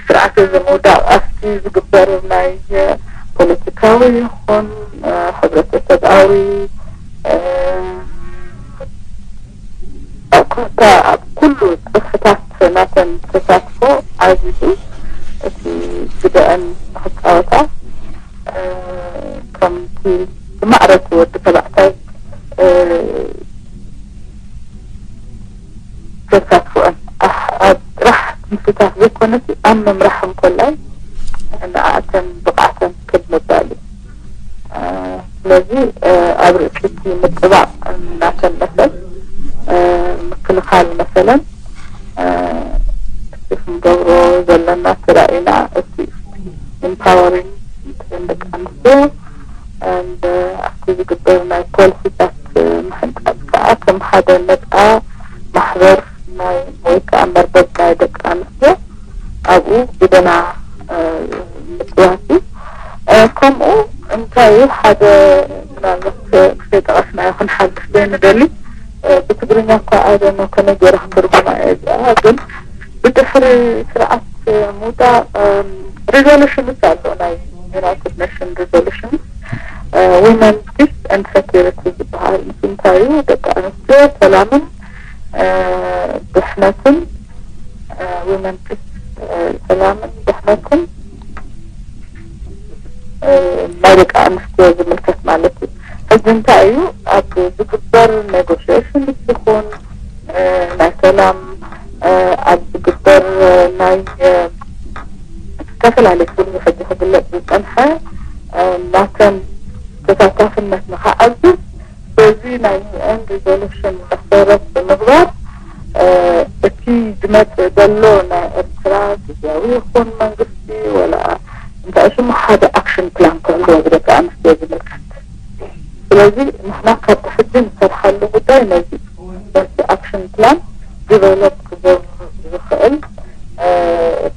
ስርዓት እዚ ምውዳቕ ኣብቲ ዝግበር ናይ ፖለቲካዊ ይኹን ሕብረተሰብኣዊ ኮታ ኣብ ኩሉ ጽፍሕታት ናተን ተሳትፎ ዓዚዙ እቲ ግደአን ንክጻወታ ከምቲ ዝማዕረቲ ወዲ ተባዕታይ ተሳትፎአን ኣብ ጥራሕ ምስታፍ ዘይኮነስ ኣብ ምምራሕ እንኮላይ ንኣተን ብቕዓተን ክብ ምባል እዩ። ስለዚ ኣብ ርእሲ እቲ ምጥባቕ እናተን መሰል ምክልኻል መሰለን እቲ ክንገብሮ ዘለና ተራኢና እቲ ኢምፓወሪንግ ንጥዕን ደቂ ኣንስትዮ ኣብቲ ዝግበር ናይ ፖሊሲታት ምሕንጻጽ ከዓ ከም ሓደ ነፃ ማሕበር ናይ ወይ ከዓ መርበብ ናይ ደቂ ኣንስትዮ ኣብኡ ግደና ምፅዋት እዩ። ከምኡ እንታይ ሓደ ምናልባት ክሰይጠቐስናዮ ክንሓልፍ ዘይንደሊ ብትግርኛ እኳ ኣይደኖ ከመይ ገይረ ክትርጉማ እየ እዚኣ ግን ብድሕሪ ስርዓት ምውዳቕ ሪዞሉሽንስ ኣሎ ናይ ዩናይትድ ኔሽን ሪዞሉሽን ዊመን ፒስ ኤንድ ሴኪሪቲ ዝበሃል ምስ እንታይ እዩ ደቂ ኣንስትዮ ሰላምን ድሕነትን ዊመን ፒስ ሰላምን ድሕነትን ናይ ደቂ ኣንስትዮ ዝምልከት ማለት እዩ። ሕጂ እንታይ እዩ ኣብ ዝግበር ኔጎሽሽን ይኹን ናይ ሰላም ኣብ ዝግበር ናይ ዝተፈላለዩ ኩሉ ሕጂ ክግለፅ ዝፀንሐ ናተን ተሳታፍነት ንክዓዝዝ በዚ ናይ ዩኤን ሪዞሉሽን መሰረት ብምግባር እቲ ዝመፅእ ዘሎ ናይ ኤርትራ ግዝያዊ ይኹን መንግስቲ ወላ እንታይ ሽሙ ሓደ ኣክሽን ፕላን ክህልዎ ብደቂ ኣንስትዮ ዝምልከት። ስለዚ ንሕና ካብ ሕጂ ንሰርሓሉ ጉዳይ ነዚ በቲ ኣክሽን ፕላን ዲቨሎፕ ክገብር ዝኽእል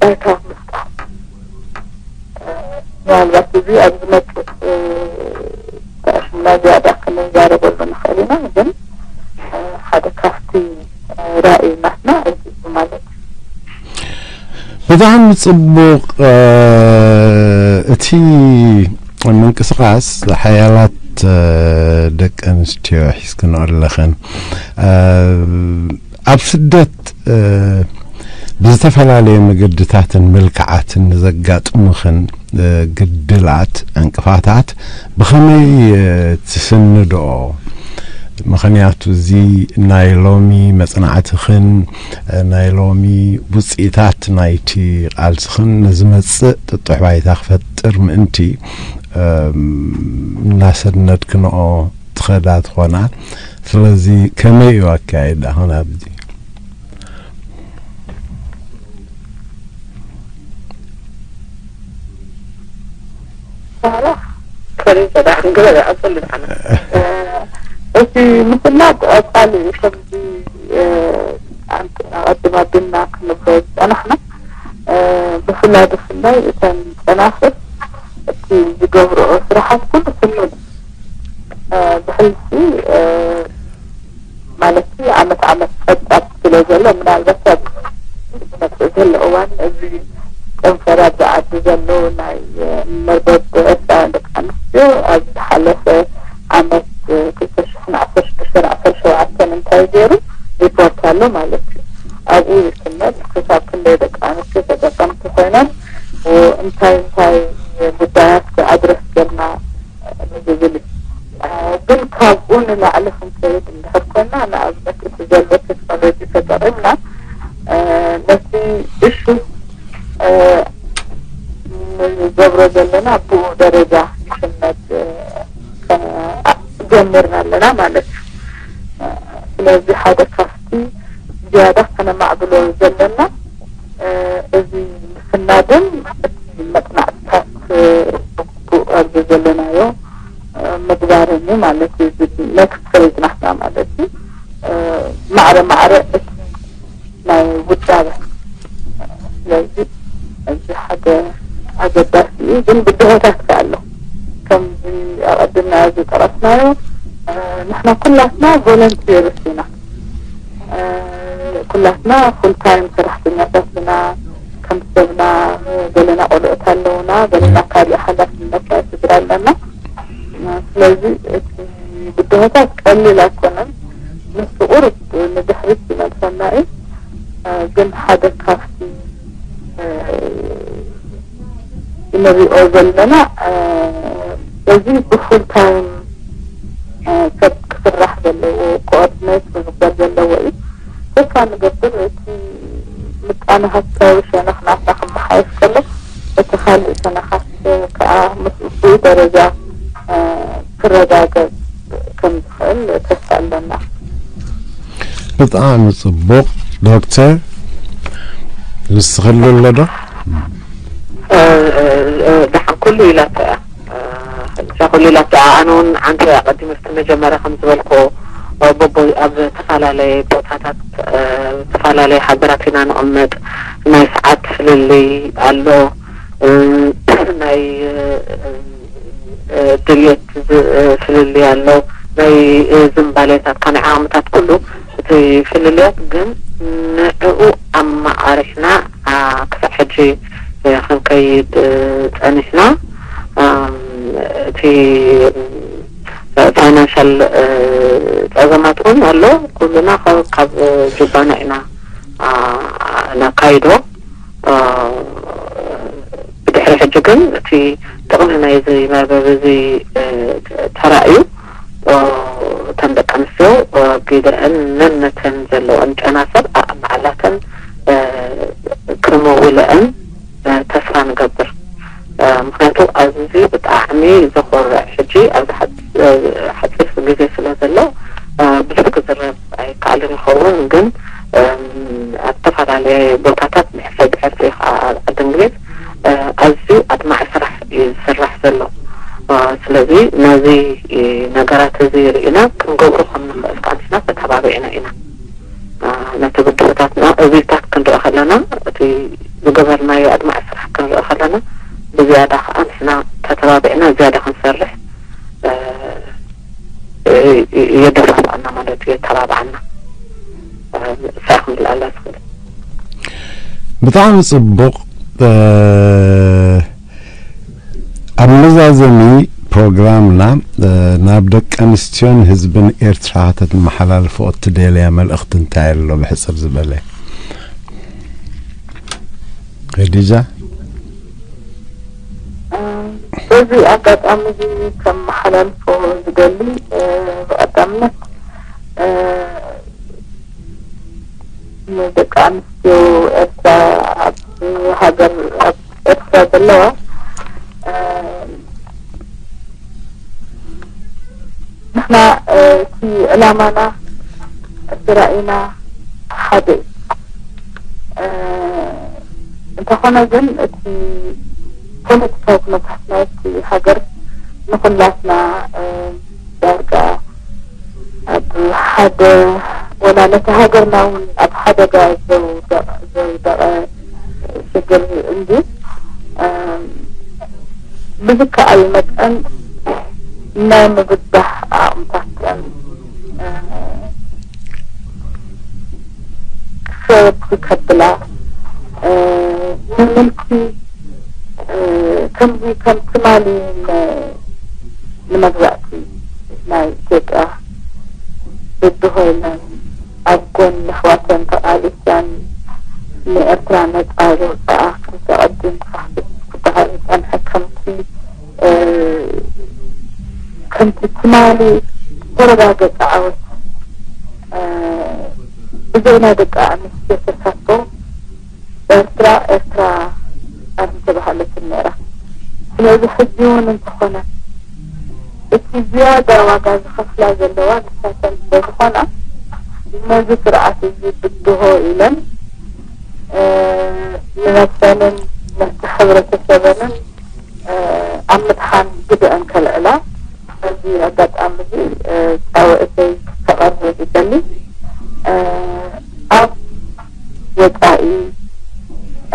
ባይታ ምፍጣር ምናልባት እዚ ኣብ ዝመፅእ ተኣሽምና ዝያዳ ክንዛረበሉ ንኽእል ኢና ግን ሓደ ካብቲ ራእይ ናትና እዚ ማለት እዩ። ብጣዕሚ ጽቡቕ እቲ ምንቅስቃስ ሓያላት ደቂ ኣንስትዮ ሒዝክንኦ ኣለኽን ኣብ ስደት ብዝተፈላለየ መገድታትን መልክዓትን ንዘጋጥሙኽን ግድላት ዕንቅፋታት ብኸመይ ትስንድኦ? ምኽንያቱ እዚ ናይ ሎሚ መጽናዕትኽን ናይ ሎሚ ውጽኢታት ናይቲ ቃልስኽን ንዝመጽእ ጥጡሕ ባይታ ክፈጥር ምእንቲ እናሰነድክንኦ ትኸዳ ትኾና። ስለዚ ከመይ እዩ ኣካይዳ ኾን ኣብዚ? ሳራ ፈሪሰ ደኣ ክንገበ ኣጸልጥ ኣነ እቲ ምፍላጥ ቃል እዩ ከምዚ ኣንትና ቀድም ኣቢልና ክንብሎ ዝጸናሕና ብፍላይ ብፍላይ እተን ጨናፍር እቲ ዝገብርኦ ስራሓት ኩሉ ስኑድ ብሕልፊ ማለት ዓመት ዓመት ጸብጻብ ስለ ዘሎ ምናልባት ኣብ ዝመጽእ ዘሎ እዋን እዚ ጨንፈር ኣብዚ ዓዲ ዘሎ ናይ መርበብ ኤርትራውያን ደቂ ኣንስትዮ ኣብ ዝሓለፈ ዓመት ክልተ ሽሕን ዓሰርተ ሽዱሽተን ዓሰርተ ሸውዓተን እንታይ ገይሩ ሪፖርት ኣሎ ማለት እዩ። ኣብኡ ይስነድ ክሳብ ክንደይ ደቂ ኣንስትዮ ተጠቀምቲ ኮይነን እንታይ እንታይ ጉዳያት ኣድረስ ጌርና ንዝብል እዩ። ግን ካብኡ ንላዕሊ ክንከይድ እንድሕር ኮይና ንኣብነት እቲ ዘሎ ቴክኖሎጂ ተጠቒምና ነቲ እሹ ንገብሮ ዘለና ብኡ ደረጃ ይስነድ ጀሚርና ኣለና ማለት እዩ። ስለዚ ሓደ ካብቲ ዝያዳ ከነማዕብሎ ዘለና እዚ ምስናድን እቲ መጽናዕትታት ብግቡእ ኣብዚ ዘለናዮ ምግባርን እዩ ማለት እዩ። ነቲ ፕሬዝናትና ማለት እዩ ማዕረ ማዕረ እቲ ናይ ውዳበ። ስለዚ እዚ ሓደ ኣገዳሲ እዩ፣ ግን ብድሆታት ከ ኣሎ። ከምዚ ኣቐድምና ዝጠቐስናዮ ንሕና ኩላትና ቮለንቲርስ ኢና። ኩላትና ፉል ታይም ሰራሕተኛታት ኢና። ከም ሰብና ገለና ቆልዑት ኣለውና፣ ገለና ካልእ ሓላፍነት ናይ ስድራ ኣለና። ስለዚ እቲ ብድሆታት ቀሊል ኣይኮነን። ምስ ቁሩብ ንድሕሪት ይመልሰና እዩ። ግን ሓደ ካብቲ ንሪኦ ዘለና እዚ ብፉል ታይም ሰብ ክስራሕ ዘለዎ፣ ኮኦርዲኔት ክግበር ዘለዎ እዩ። ተስፋ ንገብር እቲ ምጣነ ሃብታዊ ሸነኽ ናትና ክመሓየሽ ከሎ እቲ ካልእ ሸነኻት ከዓ ምስ ብኡ ደረጃ ክረጋገጽ ከም ዝኽእል ተስፋ ኣለና። ብጣዕሚ ጽቡቕ ዶክተር፣ ንስኽሉ ኣሎ ዶ? ደሓን ኩሉ ኢላቶ እያ። ኩሉ ኢላቶ እያ። ኣነ እውን ሓንቲ ኣቐዲመ ኣብቲ መጀመርያ ከም ዝበልኩ በቦ ኣብ ዝተፈላለየ ቦታታት ዝተፈላለየ ሃገራት ኢና ንቕመጥ። ናይ ሰዓት ፍልልይ ኣሎ፣ ናይ ድልየት ፍልልይ ኣሎ፣ ናይ ዝንባሌታት ከመይ ዓቕምታት ኩሉ እቲ ፍልልያት ግን ንዕኡ ኣመዓሪሕና ክሳብ ሕጂ ክንከይድ ጸኒሕና። እቲ ፋይናንሻል ጸገማት እውን ኣሎ። ኩልና ካብ ጅባና ኢና ነካይዶ። ብድሕሪ ሕጂ ግን እቲ ጥቕሚ ናይዚ መርበብ እዚ ተራእዩ እተን ደቂ ኣንስትዮ ጊደአን ነነተን ዘለወን ጨናፍር ኣቐማዕላተን ክምውለአን ተስፋ ንገብር። ምክንያቱ ኣዝዩ ብጣዕሚ ዘኮርዕ ሕጂ ኣብዚ ሓፂር ግዜ ስለ ዘሎ ብዙሕ ክዝረብ ኣይከኣልን ይኸውን፣ ግን ኣብ ዝተፈላለየ ቦታታት ብሕፈ ብሕርፊ ከዓ ኣብ ዓዲ እንግሊዝ ኣዝዩ ኣድማዒ ስራሕ እዩ ዝስራሕ ዘሎ። ስለዚ ነዚ ነገራት እዚ ርኢና ክንገብሮ ከም ንኽእል ከዓ ንሕና ተተባቢዕና ኢና። ነቲ ብድሆታትና እዚታት ክንርኢ ከለና፣ እቲ ዝገበርናዮ ኣድማዒ ስራሕ ክንርኢ ከለና፣ ብዝያዳ ከዓ ንሕና ተተባቢዕና ዝያዳ ክንሰርሕ የደፋፍኣና ማለት እዩ፣ የተባብዓና። ንሳ ክምልኣላ ዝኽእል። ብጣዕሚ ጽቡቕ። ኣብ መዛዘሚ ፕሮግራምና ናብ ደቂ ኣንስትዮን ህዝብን ኤርትራ ከተመሓላልፍኦ እትደልያ መልእኽቲ እንታይ ኣሎ? ብሕጽር ዝበለ ከዲጃ። በዚ ኣጋጣሚ እዚ ከመሓላልፎ ዝደሊ ብቐዳምነት ንደቂ ኣንስትዮ ኤርትራ ኣብ ሃገር ኣብ ኤርትራ ዘለዋ ንሕና እቲ ዕላማና እቲ ራእይና ሓደ እዩ። እንተኾነ ግን እቲ ፖለቲካዊ ኩነታት ናይቲ ሃገር ንኹላትና ዳርጋ ኣብ ሓደ ወላ ነቲ ሃገርና እውን ኣብ ሓደጋ ዘውደቐ ዘውደቐ ሽግር እንድዩ። ብዝከኣል መጠን ናይ ምብዳህ ዓቕምታተን ክሰበቲ ከብላ ንምልኪ ከምዚ ከም ትማሊ ንመግዛእቲ ናይ ኢትዮጵያ በቢ ኮይነን ኣብ ጎኒ ኣሕዋተን ተቓሊሰን ንኤርትራ ነጻ ዘውፅኣ ከምቲ ቀዲም ክበሃል ዝጸንሐ ከምቲ ከምቲ ትማሊ ዝተረጋገጸ ዓወት ብዘይ ናይ ደቂ ኣንስትዮ ተሳትፎ ኤርትራ ኤርትራ ኣይምተባህለትን ነይራ። ስለዚ ሕጂ እውን እንተኾነ እቲ ዝያዳ ዋጋ ዝኸፍላ ዘለዋ ንሳተን ስለዝኾና፣ ነዚ ስርዓት እዚ ብድሆ ኢለን፣ እ፣ ንነብሰንን ነቲ ሕብረተሰበንን፣ እ፣ ኣብ ምድሓን ግደአን ከልዕላ፣ በዚ ኣጋጣሚ እዚ፣ እ፣ ጻውዒተይ ከቐርብ ይደሊ። እ፣ ኣብ ወጻኢ፣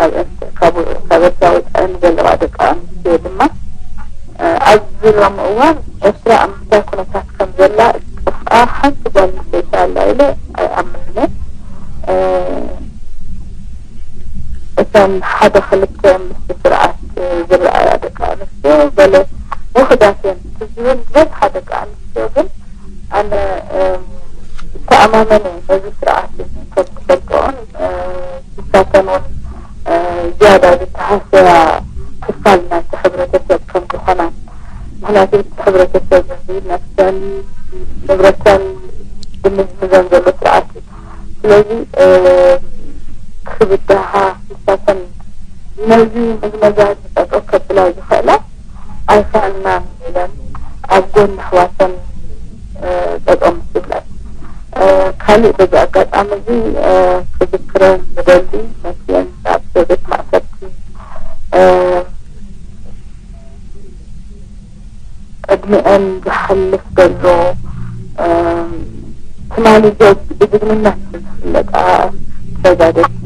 ኣብ ኤርትራ፣ ካብ፣ ካብ ኤርትራ ወጻኢ ንዘለዋ ደቂ ኣንስትዮ ድማ፣ እ፣ ኣብዚ ሎሚ እዋን ኤርትራ ኣብ ምንታይ ኩነታት ከም ዘላ ዝጠፍኣ ሓንቲ ጓል ኣንስተይቲ ኣላ ኢለ ኣይኣምንን እየ። እ፣ እተን ሓደ ክልተ ምስቲ ስርዓት ዝረኣያ ደቂ ኣንስትዮ ገለ ውሑዳት እየን። እቲ ዝብል ዝበዝሓ ደቂ ኣንስትዮ ግን ኣነ፣ እም፣ ይተኣማመን እየ ነዚ ስርዓት እዚ ከም ክፈልጥኦን፣ እ፣ ንሳተን እውን፣ እ፣ ዝያዳ ዝተሃሰያ ክፋል ናይቲ ሕብረተሰብ ከም ዝኾና። ምኽንያቱ እቲ ሕብረተሰብ እዚ ነብሰን ንብረተን ዝምዝምዘን ዘሎ ስርዓት እዩ። ስለዚ፣ እ፣ ክብድሃ ንሳተን ነዚ ምዝመዛ እዚ ጠጠው ከብላ ዝኽእላ ኣይፋልናን ኢለን ኣብ ጎኒ ኣሕዋተን፣ እ፣ ጠጠው ምስ ዝብላ። እ፣ ካሊእ በዚ ኣጋጣሚ እዚ፣ እ፣ ክዝክረን ዝደሊ ነቲአን ናብ ቤት ማእሰርቲ፣ እ፣ ዕድሚአን ዝሓልፍ ዘሎ፣ እ፣ ትማሊ ጀግ-፣ ብጅግንነት ዝፍለጣ ተጋደልቲ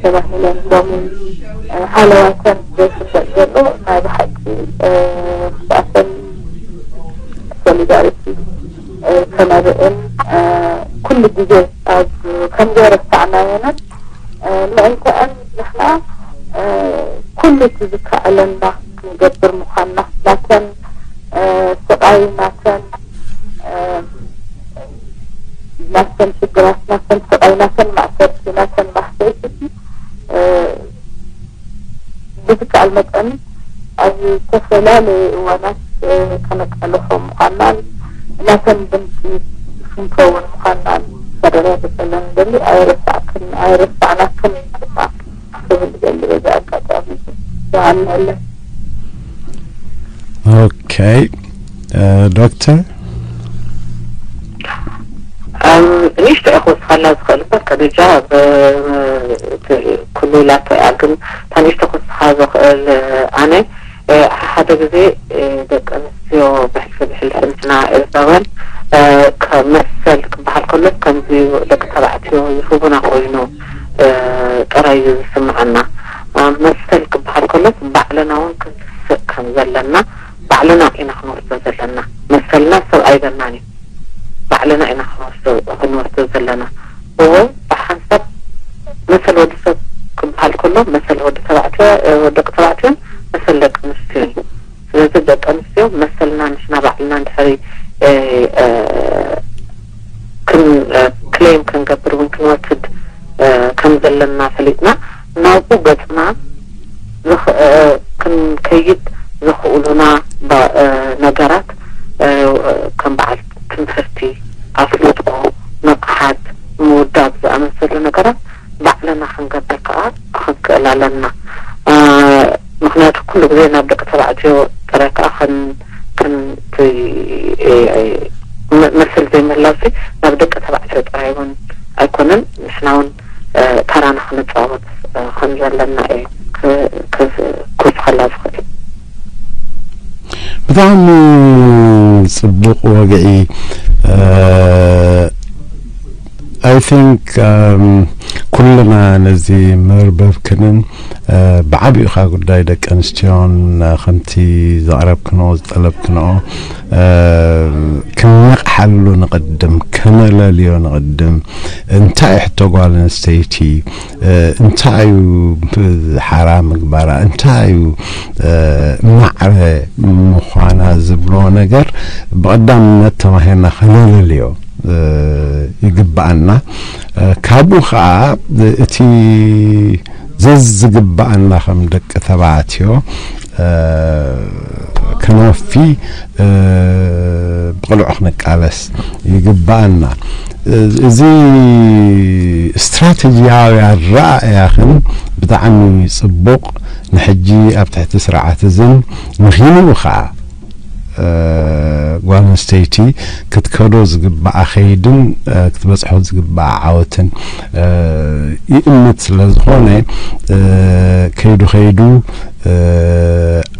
ተባሂለን ሎሚ፣ እ፣ ሃለዋተን ዘይፍለጥ ዘሎ ናይ ብሓቂ፣ እ፣ ምስኣተን ሶሊዳሪቲ፣ እ፣ ከነርእን፣ እ፣ ኩሉ ግዜ ኣብ ከም ዘይረሳዕናየንን፣ እ፣ ምእንተአን ንሕና፣ እ፣ ኩሉ እቲ ዝከኣለና ክንገብር ምዃንና፣ ናተን፣ እ፣ ስቓይ፣ ናተን፣ እ፣ ናተን ሽግራት፣ ናተን ስቓይ፣ ናተን ማእሰርቲ፣ ናተን ማህሰይቲ፣ እ፣ ብዝከኣል መጠን ኣብ ዝተፈላለዩ እዋናት፣ እ፣ ከነቃልሖ ምዃንናን ናተን ድምፂ ክንከውን ምዃንናን ከረጋግፀለን ደሊ። ኣይረሳዕክን፣ ኣይረሳዕናክን ድማ ክብል ደሊ በዚ ኣጋጣሚ እዚ። ይሃንአለን። ኦኬ፣ እ፣ ዶክተር? እም፣ ንእሽቶ እየ ክወስኸላ ዝኽእል እምበር፣ ከዲጃ ብ-፣ እቲ ኩሉ ኢላቶ እያ፣ ግን እታ ንእሽቶ ክወስኻ ዝኽእል፣ ኣነ፣ እ፣ ሓደ ግዜ፣ እ፣ ደቂ ኣንስትዮ ብሕልፊ ብሕልፊ ንሕና ኤርትራውያን፣ እ፣ ከ-፣ መሰል ክበሃል ከሎ ከምዚ ደቂ ተባዕትዮ ይህቡና ኮይኑ፣ እ፣ ጥራይ እዩ ዝስምዓና። እ፣ መሰል ክበሃል ከሎስ ባዕልና እውን ክንስስእ ከም ዘለና፣ ባዕልና ኢና ክንወስዶ ዘለና። መሰልና ሰብ ኣይበናን እዩ። ባዕልና ኢና ክንወስዶ፣ ክንወስዶ ዘለና። እወ፣ ብሓንሳብ መሰል ወዲ ሰብ ክበሃል ከሎ፣ መሰል ወዲ ተባዕትዮ፣ እ፣ ደቂ ተባዕትዮን መሰል ደቂ ኣንስትዮን እዩ። ስለዚ ደቂ ኣንስትዮ መሰልና ንሕና ባዕልና እንድሕሪ፣ እ፣ እ፣ ክን-፣ እ፣ ክሌም ክንገብር እውን ክንወስድ፣ እ፣ ከም ዘለና ፈሊጥና፣ ናብኡ ገጽና ዝኽ-፣ እ፣ ክንከይድ ዘኽእሉና ባ-፣ እ፣ ነገራት፣ እ፣ ከም በዓል ትምህርቲ፣ ኣፍልጦ፣ ንቕሓት፣ ምውዳብ ዝኣመሰሉ ነገራት ባዕልና ክንገብር ከኣ ክንክእል ኣለና። እ፣ ምኽንያቱ ኩሉ ግዜ ናብ ደቂ ተባዕትዮ ጥራይ ከኣ ክን-፣ ክን-፣ ት-፣ እ፣ እ፣ መ-፣ መሰል ዘይምህላውሲ ናብ ደቂ ተባዕትዮ ጥራይ እውን ኣይኮነን። ንሕና እውን፣ እ፣ ተራና ክንጻወት፣ እ፣ ከም ዘለና እየ ክ-፣ ክ-፣ ክውስኸላ ዝኽእል። ብጣዕሚ ጽቡቕ ወግዒ። እ፣ I think፣ እም፣ ኩልና ነዚ መርበብክንን፣ እ፣ ብዓቢኡ ኸኣ ጉዳይ ደቂ ኣንስትዮን፣ እ፣ ከምቲ ዘቕረብክንኦ፣ ዝጠለብክንኦ፣ እ፣ ክንነቕሓሉ ንቕድም፣ ከነለልዮ ንቕድም። እንታይ እዩ ሕቶ ጓል ኣንስተይቲ? እ፣ እንታይ እዩ ሓራ ምግባራ? እንታይ እዩ፣ እ፣ ማዕረ ምዃና ዝብሎ ነገር ብቐዳምነት ተማሂርና ከነለልዮ፣ እ፣ ይግብኣና። እ፣ ካብኡ ኸዓ እቲ ዘዝግብኣና ከም ደቂ ተባዕትዮ፣ እ፣ ከነወፊ፣ እ፣ ብቕልዑ ክንቃለስ ይግብኣና። እዚ ስትራተጂያዊ ኣረኣእያኽን ብጣዕሚ ጽቡቕ፣ ንሕጂ ኣብ ትሕቲ ስርዓት እዝን ንኺንኡ ኸዓ፣ ጓል ኣንስተይቲ ክትከዶ ዝግባኣ ከይድን ክትበፅሖ ዝግባኣ ዓወትን ይእምት ስለ ዝኾነ፣ ከይዱ ከይዱ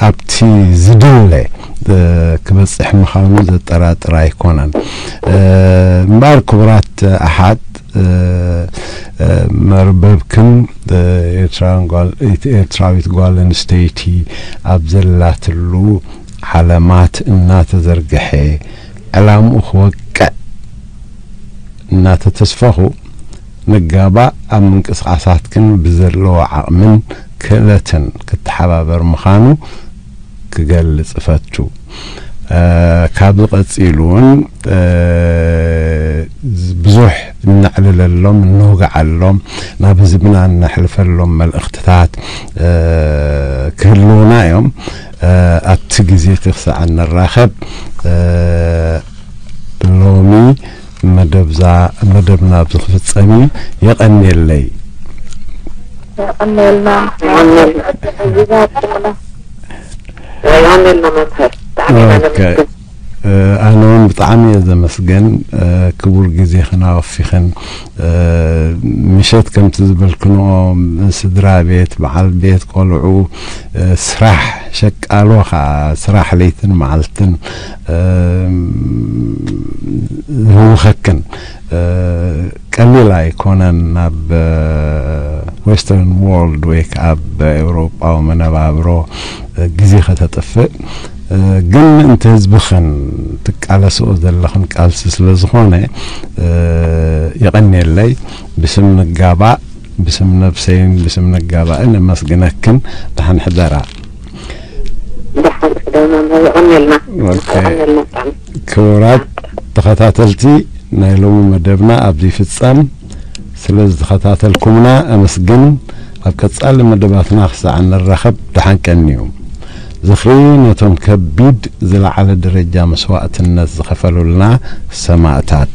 ኣብቲ ዝድለ ክበፅሕ ምዃኑ ዘጠራጥር ኣይኮነን። እምበኣር ክቡራት ኣሓት፣ መርበብክን ኤርትራውያን ጓል፣ ኤርትራዊት ጓል ኣንስተይቲ ኣብ ዘላትሉ ዓለማት እናተዘርግሐ፣ ዕላምኡ ክወቅዕ እናተተስፈኹ፣ ንጋባእ ኣብ ምንቅስቓሳትክን ብዘለዎ ዓቕምን ክእለትን ክተሓባበር ምዃኑ ክገልጽ እፈቱ። ካብዚ ቀጺሉ እውን ብዙሕ እነዕልለሎም፣ እነውግዓሎም፣ ናብ ህዝብና እነሕልፈሎም መልእኽትታት ክህልውና እዮም። ኣብቲ ግዜ እቲ ክሳዕ እንራኸብ፣ ሎሚ መደብዛ መደብና ኣብዚ ክፍጸም እዩ። የቐንየለይ። የቐንየልና። የቐንየልና መምህር። ብጣዕሚ ኢና ኦኬ። ነመስግን። ኣነ እውን ብጣዕሚ እየ ዘመስገን። ክቡር ግዜኽን ኣወፊኽን፣ ምሸት ከምቲ ዝበልክንኦ፣ ስድራ ቤት፣ በዓል ቤት፣ ቆልዑ፣ ስራሕ፣ ሸቃሎ ከዓ ስራሕ ለይትን መዓልትን ዝህውኸክን ቀሊል ኣይኮነን። ናብ ዌስተርን ወርልድ ወይ ከዓ ኣብ ኤውሮጳዊ መነባብሮ ግዜ ከተጥፍእ፣ ግን ምእንቲ ህዝብኽን ትቃለስኦ ዘለኽን ቃልሲ ስለ ዝኾነ፣ የቐንየለይ። ብስም ንጋባእ፣ ብስም ነብሰይን ብስም ንጋባእን እመስግነክን። ደሓን ሕደራ። ደሓን ሕደሩ መምህር፣ የቐንየልና። ኦኬ። የቐንየልና ብጣዕሚ። ክቡራት ተኸታተልቲ፣ ናይ ሎሚ መደብና ኣብዚ ይፍጸም። ስለ ዝተኸታተልኩምና ኣመስግን። ኣብ ቀጻሊ መደባትና ክሳዕ እንራኸብ ደሓን ቀንዩ። ዝኽሪ ነቶም ከቢድ ዝለዓለ ደረጃ መስዋእትነት ዝኸፈሉልና ሰማእታት።